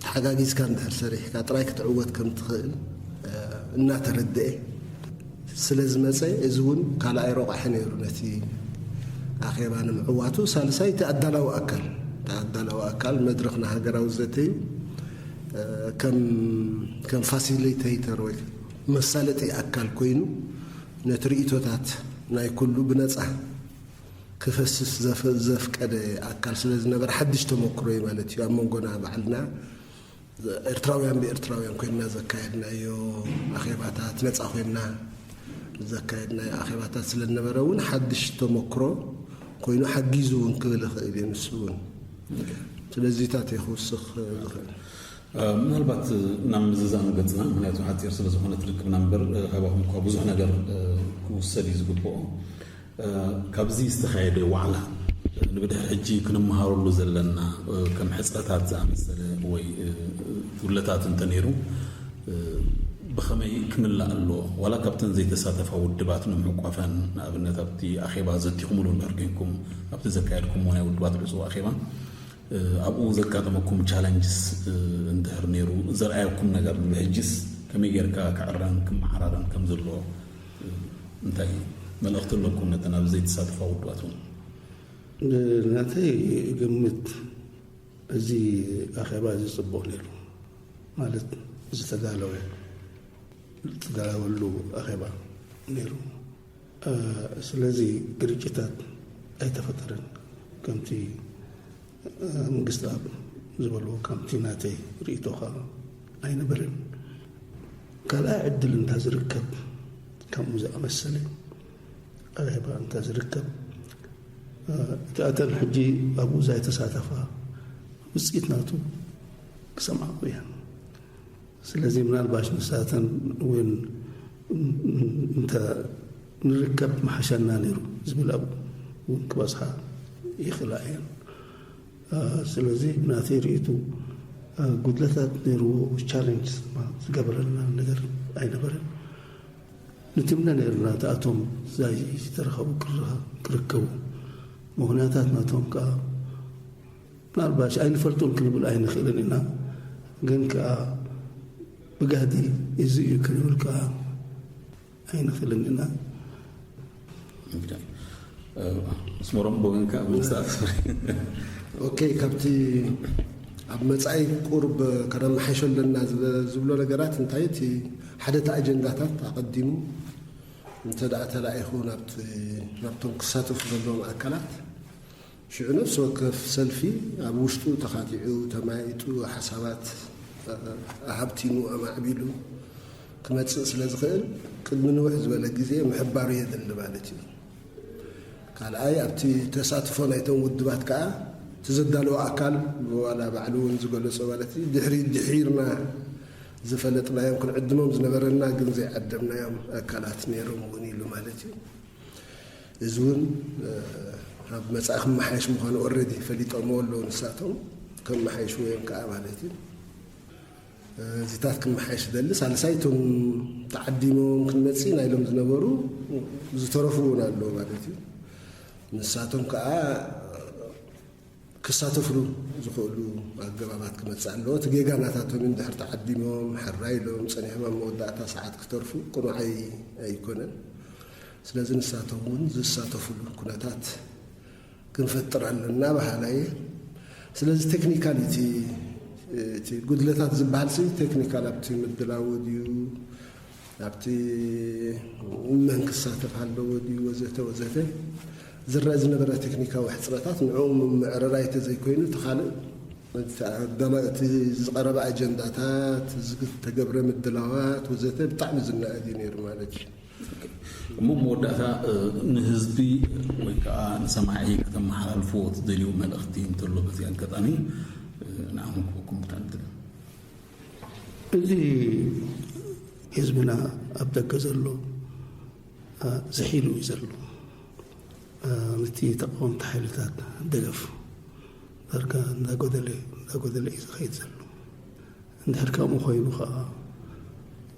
ተሓጋጊዝካ እንድሕር ሰሪሕካ ጥራይ ክትዕወት ከም ትኽእል እናተረድአ ስለ ዝመፀ እዚ እውን ካልኣይ ረቋሒ ነይሩ ነቲ ኣኼባ ንምዕዋቱ። ሳልሳይ እቲ ኣዳላዊ ኣካል እቲ ኣዳላዊ ኣካል መድረኽ ንሃገራዊ ዘተ እዩ። ከም ፋሲሊቴተር ወይ መሳለጢ ኣካል ኮይኑ ነቲ ርእይቶታት ናይ ኩሉ ብነፃ ክፈስስ ዘፍቀደ ኣካል ስለ ዝነበረ ሓድሽ ተመክሮ እዩ ማለት እዩ። ኣብ መንጎና ባዕልና ኤርትራውያን ብኤርትራውያን ኮይንና ዘካየድናዮ ኣኼባታት ነፃ ኮይንና ዘካየድናዮ ኣኼባታት ስለ ዝነበረ እውን ሓድሽ ተመክሮ ኮይኑ ሓጊዙ እውን ክብል ይኽእል እዩ። ንሱ እውን ስለዚታት እዩ ክውስኽ ዝኽእል። ምናልባት ናብ ምዝዛም ገፅና ምክንያቱ ሓፂር ስለ ዝኾነ ትርክብና እምበር ካባኹም እኳ ብዙሕ ነገር ክውሰድ እዩ ዝግብኦ። ካብዚ ዝተኻየደ ዋዕላ ንብድሕር ሕጂ ክንመሃረሉ ዘለና ከም ሕፀታት ዝኣመሰለ ወይ ጉድለታት እንተነይሩ ብኸመይ ክምላእ ኣለዎ? ዋላ ካብተን ዘይተሳተፋ ውድባት ንምሕቋፈን ንኣብነት ኣብቲ ኣኼባ ዘቲኹምሉ እንድሕር ኮይንኩም ኣብቲ ዘካየድኩምዎ ናይ ውድባት ዕፁብ ኣኼባ ኣብኡ ዘጋጠመኩም ቻለንጅስ እንድሕር ነይሩ ዘርኣየኩም ነገር ንብሕጅስ ከመይ ጌርካ ክዕረን ክመዓራረን ከም ዘለዎ እንታይ መልእኽቲ ኣለኩም ነተን ኣብ ዘይተሳተፋ ውድባት እውን? ናተይ ግምት እዚ ኣኼባ እዚ ፅቡቕ ነይሩ ማለት ዝተዳለወ ዝተዳለወሉ ኣኼባ ነይሩ። ስለዚ ግርጭታት ኣይተፈጠረን ከምቲ መንግስቲ ኣብ ዝበልዎ ከምቲ ናተይ ርእይቶ ከዓ ኣይነበረን። ካልኣይ ዕድል እንተ ዝርከብ ከምኡ ዝኣመሰለ ኣኼባ እንተ ዝርከብ እቲ ኣተን ሕጂ ኣብኡ ዘይተሳተፋ ውፅኢት ናቱ ክሰምዓ እየን። ስለዚ ምናልባሽ ንሳተን እውን እንተ ንርከብ ምሓሸና ነይሩ ዝብል ኣብኡ እውን ክበፅሓ ይኽእላ እየን። ስለዚ ብናተይ ርእይቱ ጉድለታት ነይርዎ ቻለንጅ ዝገበረልና ነገር ኣይነበረን። ንትምነ ነይርና እቲኣቶም ዛይ ዝተረኸቡ ክርከቡ ምኽንያታት ናቶም ከዓ ምናልባሽ ኣይንፈልጡን ክንብል ኣይንኽእልን ኢና። ግን ከዓ ብጋህዲ እዚ እዩ ክንብል ከዓ ኣይንኽእልን ኢና። ኣስመሮም ብወገንካ ኣብ ምስታፍ ኦኬ፣ ካብቲ ኣብ መጻኢ ቁሩብ ከነመሓይሾ ኣለና ዝብሎ ነገራት እንታይ፣ እቲ ሓደ እቲ ኣጀንዳታት ኣቐዲሙ እንተ ደኣ ተላኢኹ ናብቶም ክሳተፉ ዘለዎም ኣካላት፣ ሽዑ ነፍሲ ወከፍ ሰልፊ ኣብ ውሽጡ ተኻቲዑ፣ ተማይጡ፣ ሓሳባት ኣሃብቲሙ፣ ኣማዕቢሉ ክመጽእ ስለ ዝኽእል፣ ቅድሚ ንውሕ ዝበለ ግዜ ምሕባሩ የድሊ ማለት እዩ። ካልኣይ ኣብቲ ተሳትፎ ናይቶም ውድባት ከኣ እቲ ዘዳለወ ኣካል ዋላ ባዕሉ እውን ዝገለጾ ማለት እዩ፣ ድሕሪ ድሒርና ዝፈለጥናዮም ክንዕድሞም ዝነበረና ግን ዘይዓደምናዮም ኣካላት ነይሮም እውን ኢሉ ማለት እዩ። እዚ እውን ኣብ መጻኢ ክመሓየሽ ምዃኑ ኦረዲ ፈሊጦምዎ ኣለዉ። ንሳቶም ከመሓየሽዎ እዮም ከኣ ማለት እዩ። እዚታት ክመሓየሽ ደሊ ሳልሳይ እቶም ተዓዲሞም ክንመጽእ ኢና ኢሎም ዝነበሩ ዝተረፉ እውን ኣለዉ ማለት እዩ። ንሳቶም ከዓ ክሳተፍሉ ዝኽእሉ ኣገባባት ክመጽእ ኣለዎ። እቲ ጌጋ ናታቶም እንድሕር ተዓዲሞም ሕራይ ኢሎም ጸኒሖም ኣብ መወዳእታ ሰዓት ክተርፉ ቅኑዓይ ኣይኮነን። ስለዚ ንሳቶም እውን ዝሳተፍሉ ኩነታት ክንፈጥር ኣለና በሃላይ። ስለዚ ቴክኒካል እቲ እቲ ጉድለታት ዝበሃል ሲ ቴክኒካል ኣብቲ ምድላው ድዩ ኣብቲ መን ክሳተፍ ኣለዎ ድዩ ወዘተ ወዘተ ዝረአ ዝነበረ ቴክኒካዊ ሕፅረታት ንዕኡ ምምዕርራይ ተዘይኮይኑ እቲ ካልእ እቲ ዝቀረበ ኣጀንዳታት ዝተገብረ ምድላዋት ወዘተ ብጣዕሚ ዝነኣድ እዩ ነይሩ ማለት እዩ። እሞ መወዳእታ ንህዝቢ ወይ ከዓ ንሰማዒ ከተመሓላልፍዎ ትደልዩ መልእኽቲ እንተሎ በዚ ኣጋጣሚ ንዓኹም ክህበኩም ብጣዕሚ ደል እዚ ህዝብና ኣብ ደገ ዘሎ ዝሒሉ እዩ ዘሎ። ነቲ ተቃወምቲ ሓይልታት ደገፍ ዳርጋ እንዳጎደለ እንዳጎደለ እዩ ዝኸይድ ዘሎ። እንድሕር ከምኡ ኮይኑ ከዓ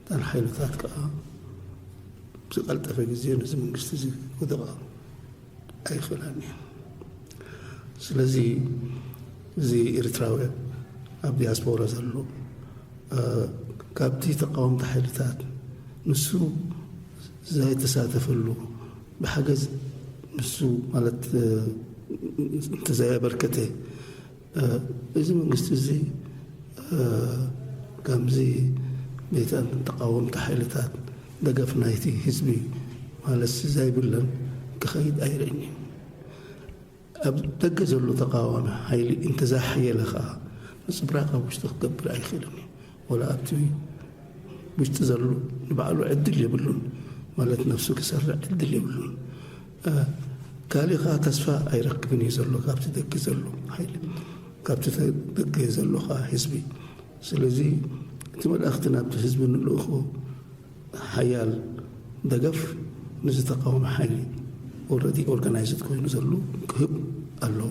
እተን ሓይልታት ከዓ ብዝቀልጠፈ ግዜ ነዚ መንግስቲ እዚ ክውድቓ ኣይኽእላን እየን። ስለዚ እዚ ኤርትራውያን ኣብ ዲያስፖራ ዘሎ ካብቲ ተቃወምቲ ሓይልታት ንሱ ዘይተሳተፈሉ ብሓገዝ ንሱ ማለት እንተዘየበርከተ እዚ መንግስቲ እዚ ከምዚ ቤተ ተቃወምቲ ሓይልታት ደገፍ ናይቲ ህዝቢ ማለት ዘይብለን ክኸይድ ኣይርእን እዩ። ኣብ ደገ ዘሎ ተቃዋሚ ሓይሊ እንተዘሓየለ ከዓ ምፅብራቅ ኣብ ውሽጢ ክገብር ኣይኽእልን እዩ። ወላ ኣብቲ ውሽጢ ዘሎ ንባዕሉ ዕድል የብሉን ማለት ነብሱ ክሰርዕ ዕድል የብሉን። ካሊእ ከዓ ተስፋ ኣይረክብን እዩ ዘሎ ካብቲ ደገ ዘሎ ሓይሊ ካብቲ ደገ ዘሎ ከዓ ህዝቢ። ስለዚ እቲ መልእኽቲ ናብቲ ህዝቢ ንልእኮ ሓያል ደገፍ ንዝተቃወመ ሓይሊ ኦረዲ ኦርጋናይዝድ ኮይኑ ዘሎ ክህብ ኣለዎ።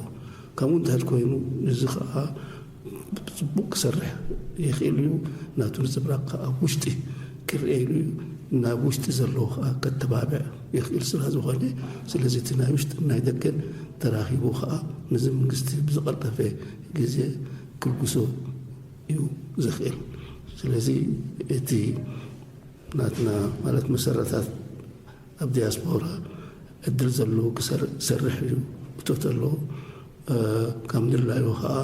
ከምኡ እንተህል ኮይኑ እዚ ከዓ ብፅቡቅ ክሰርሕ ይኽእል እዩ። ናቱ ንፅብራቅ ከዓ ኣብ ውሽጢ ክርኤ ኢሉ እዩ ናብ ውሽጢ ዘለዎ ከዓ ከተባብዕ ይኽእል ስለ ዝኾነ ስለዚ እቲ ናይ ውሽጢ ናይ ደገን ተራኺቡ ከዓ ነዚ መንግስቲ ብዝቀልጠፈ ግዜ ክልግሶ እዩ ዝኽእል። ስለዚ እቲ ናትና ማለት መሰረታት ኣብ ዲያስፖራ ዕድል ዘለዎ ክሰርሕ እዩ እቶት ኣለዎ። ከም ድላዩ ከዓ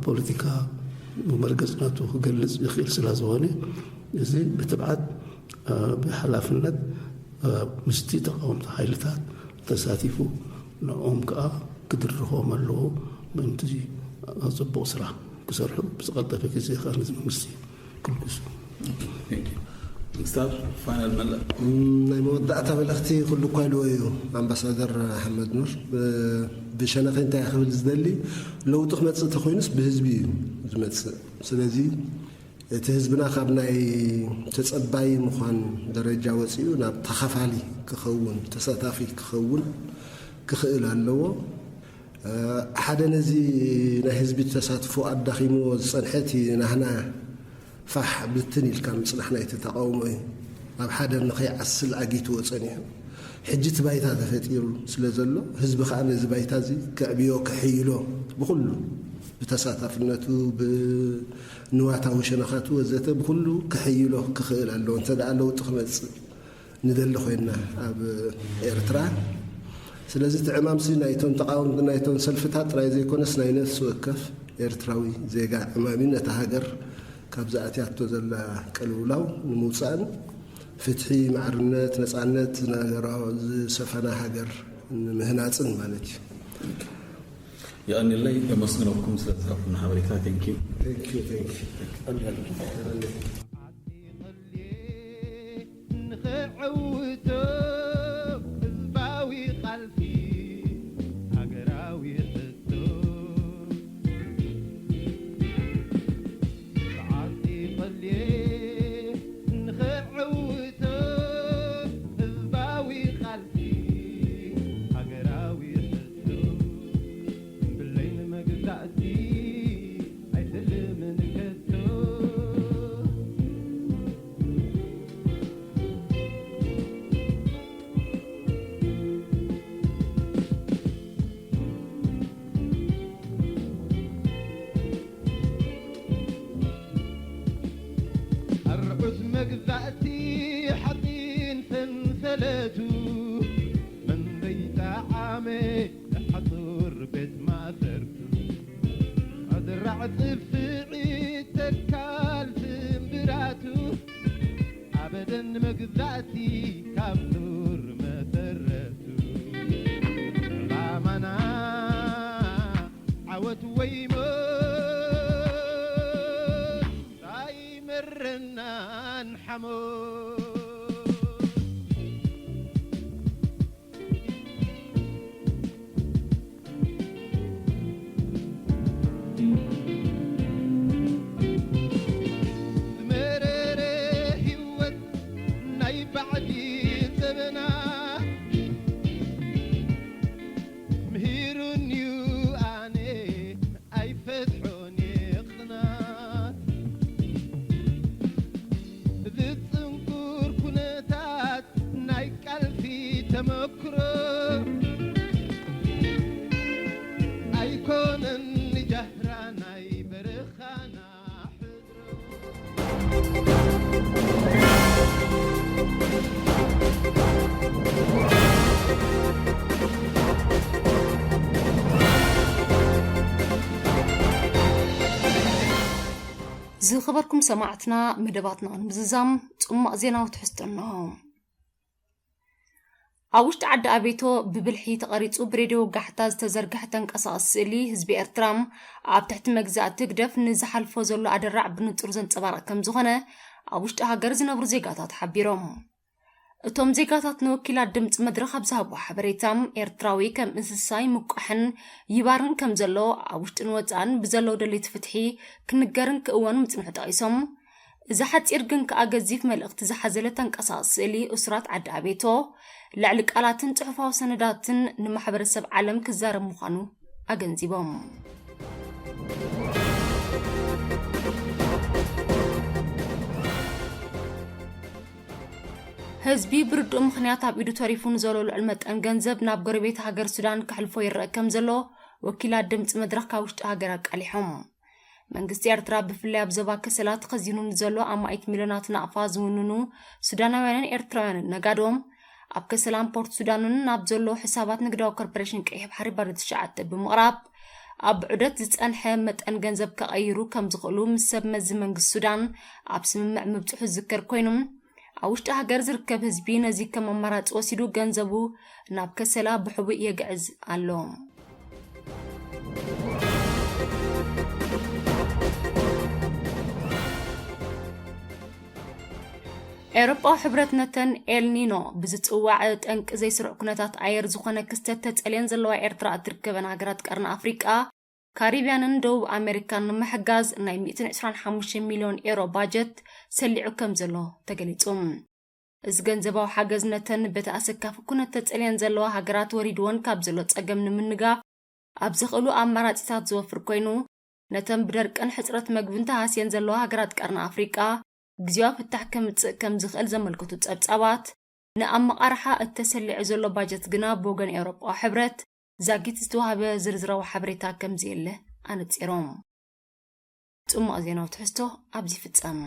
ፖለቲካ ብመርገፅ ናቱ ክገልፅ ይኽእል ስለ ዝኾነ እዚ ብትብዓት ብሓላፍነት ምስቲ ተቃወምቲ ሓይልታት ተሳቲፉ ንኦም ከዓ ክድርኾም ኣለዎ። ምእንቲ ፅቡቕ ስራሕ ክሰርሑ ብዝቐልጠፈ ግዜ ከዓ ነዚ መንግስቲ ክልግሱ። ክስታብ ፋይናል መለ ናይ መወዳእታ መልእኽቲ ኩሉ እኳ ኢልዎ እዩ ኣምባሳደር ኣሕመድ ኑር። ብሸነኸ እንታይ ክብል ዝደሊ ለውጢ ክመፅእ ተኮይኑስ ብህዝቢ እዩ ዝመፅእ። ስለዚ እቲ ህዝብና ካብ ናይ ተፀባይ ምዃን ደረጃ ወፂኡ ናብ ተኻፋሊ ክኸውን ተሳታፊ ክኸውን ክኽእል ኣለዎ። ሓደ ነዚ ናይ ህዝቢ ተሳትፎ ኣዳኺምዎ ዝፀንሐ እቲ ናህና ፋሕ ብትን ኢልካ ምፅናሕ ናይቲ ተቃውሞ እዩ። ኣብ ሓደ ንኸይዓስል ኣጊትዎ ፀኒሑ ሕጂ እቲ ባይታ ተፈጢሩ ስለ ዘሎ ህዝቢ ከዓ ነዚ ባይታ እዚ ከዕብዮ ክሕይሎ ብኩሉ ብተሳታፍነቱ ብንዋታዊ ሸነኻቱ ወዘተ ብኩሉ ክሕይሎ ክኽእል ኣለዎ እንተ ደኣ ለውጢ ክመፅእ ንደሊ ኮይና ኣብ ኤርትራ ስለዚ እቲ ዕማምሲ ናይቶም ተቓወምቲ ናይቶም ሰልፍታት ጥራይ ዘይኮነስ ናይ ነፍሲ ወከፍ ኤርትራዊ ዜጋ ዕማም እዩ። ነታ ሃገር ካብ ዝኣትያቶ ዘላ ቅልውላው ንምውፃእን ፍትሒ፣ ማዕርነት፣ ነፃነት ዝነገሮ ዝሰፈና ሃገር ንምህናፅን ማለት እዩ። የቐንየለይ፣ የመስግነኩም ስለ ዝሃብኩና ሓበሬታ። Thank you። Thank you, thank you። ንኽዕውቶ ህዝባዊ ቃልሲ ሃገራዊ ሕቶ ብዓዲ ቐልየ ንኽዕውቶ ህዝባዊ ቃልሲ ሃገራዊ ሕቶ ብለይ ንመግዛእቲ ኣይትልምን ከቶ። ኣርዑት መግዛእቲ ሓፂን ሰንሰለቱ መን ዘይጠዓመ ሓፁር ቤት ማእሰርቱ ኣድራዕ ፅፍዒት ተካል ስምብራቱ ኣበደን መግዛእቲ ካብ ሱር መሰረቱ ዕላማና ዓወት ወይ ሞት ኣይመረናን ሓሞት። ዝመረረ ህይወት ናይ ባዕዲ ዘበና ምሂሩኒ እዩ ኣነ ኣይፈትሖን የቕናት ብዝፅንኩር ኩነታት ናይ ቃልሲ ተመክሮ ኣይኮነን ንጃህራ ናይ በረኻና ሕድሮ። ዝኸበርኩም ሰማዕትና፣ መደባትና ንምዝዛም ጽማቕ ዜናዊ ትሕዝቶ እንሆ። ኣብ ውሽጢ ዓዲ ኣቤቶ ብብልሒ ተቐሪጹ ብሬድዮ ወጋሕታ ዝተዘርግሐ ተንቀሳቓሲ ስእሊ ህዝቢ ኤርትራ ኣብ ትሕቲ መግዛእቲ ህግደፍ ንዝሓልፎ ዘሎ ኣደራዕ ብንጹር ዘንጸባርቕ ከም ዝኾነ ኣብ ውሽጢ ሃገር ዝነብሩ ዜጋታት ሓቢሮም። እቶም ዜጋታት ንወኪላት ድምፂ መድረኽ ኣብ ዝሃብዎ ሓበሬታ፣ ኤርትራዊ ከም እንስሳ ይምቋሕን ይባርን ከም ዘሎ፣ ኣብ ውሽጥን ወፃእን ብዘለዉ ደለይቲ ፍትሒ ክንገርን ክእወኑ ምፅንሑ ጠቒሶም፣ እዚ ሓፂር ግን ከኣ ገዚፍ መልእኽቲ ዝሓዘለ ተንቀሳቓሲ ስእሊ እሱራት ዓዲ ኣቤቶ፣ ልዕሊ ቃላትን ፅሑፋዊ ሰነዳትን ንማሕበረሰብ ዓለም ክዛረብ ምዃኑ ኣገንዚቦም። ህዝቢ ብርዱእ ምኽንያት ኣብ ኢዱ ተሪፉ ንዘሎ ልዑል መጠን ገንዘብ ናብ ጎረቤት ሃገር ሱዳን ከሕልፎ ይረአ ከም ዘሎ ወኪላት ድምፂ መድረኽ ካብ ውሽጢ ሃገር ኣቃሊሖም። መንግስቲ ኤርትራ ብፍላይ ኣብ ዞባ ከሰላ ተኸዚኑ ንዘሎ ኣማኢት ሚልዮናት ናቕፋ ዝውንኑ ሱዳናውያንን ኤርትራውያንን ነጋዶ ኣብ ከሰላን ፖርት ሱዳንን ናብ ዘሎ ሕሳባት ንግዳዊ ኮርፖሬሽን ቀይሕ ባሕሪ ባዶ ትሽዓተ ብምቕራብ ኣብ ዑደት ዝጸንሐ መጠን ገንዘብ ከቐይሩ ከም ዝኽእሉ ምስ ሰብ መዚ መንግስቲ ሱዳን ኣብ ስምምዕ ምብጽሑ ዝዝከር ኮይኑ ኣብ ውሽጢ ሃገር ዝርከብ ህዝቢ ነዚ ከም ኣማራጺ ወሲዱ ገንዘቡ ናብ ከሰላ ብሕቡእ የግዕዝ ኣሎ። ኤውሮጳዊ ሕብረት ነተን ኤልኒኖ ብዝጽዋዕ ጠንቂ ዘይስሩዕ ኩነታት ኣየር ዝኾነ ክስተት ተጸልየን ዘለዋ ኤርትራ እትርከበን ሃገራት ቀርኒ ኣፍሪቃ፣ ካሪብያንን ደቡብ ኣሜሪካን ንምሕጋዝ ናይ ሚእትን ዕስራን ሓሙሽተን ሚልዮን ኤውሮ ባጀት ሰሊዑ ከም ዘሎ ተገሊጹ። እዚ ገንዘባዊ ሓገዝ ነተን በቲ ኣሰካፊ ኩነት ተጸልየን ዘለዋ ሃገራት ወሪድወን ካብ ዘሎ ጸገም ንምንጋፍ ኣብ ዘኽእሉ ኣማራጺታት ዝወፍር ኮይኑ፣ ነተን ብደርቅን ሕጽረት መግብን ተሃስየን ዘለዋ ሃገራት ቀርኒ ኣፍሪቃ ግዜያዊ ፍታሕ ከምጽእ ከም ዝኽእል ዘመልክቱ ጸብጻባት፣ ንኣመቓርሓ እተሰሊዑ ዘሎ ባጀት ግና ብወገን ኤውሮጳዊ ሕብረት ዛጊት ዝተዋህበ ዝርዝራዊ ሓበሬታ ከም ዘየለ ኣነጺሮም። ጽማቕ ዜናዊ ትሕዝቶ ኣብዚ ይፍጸም።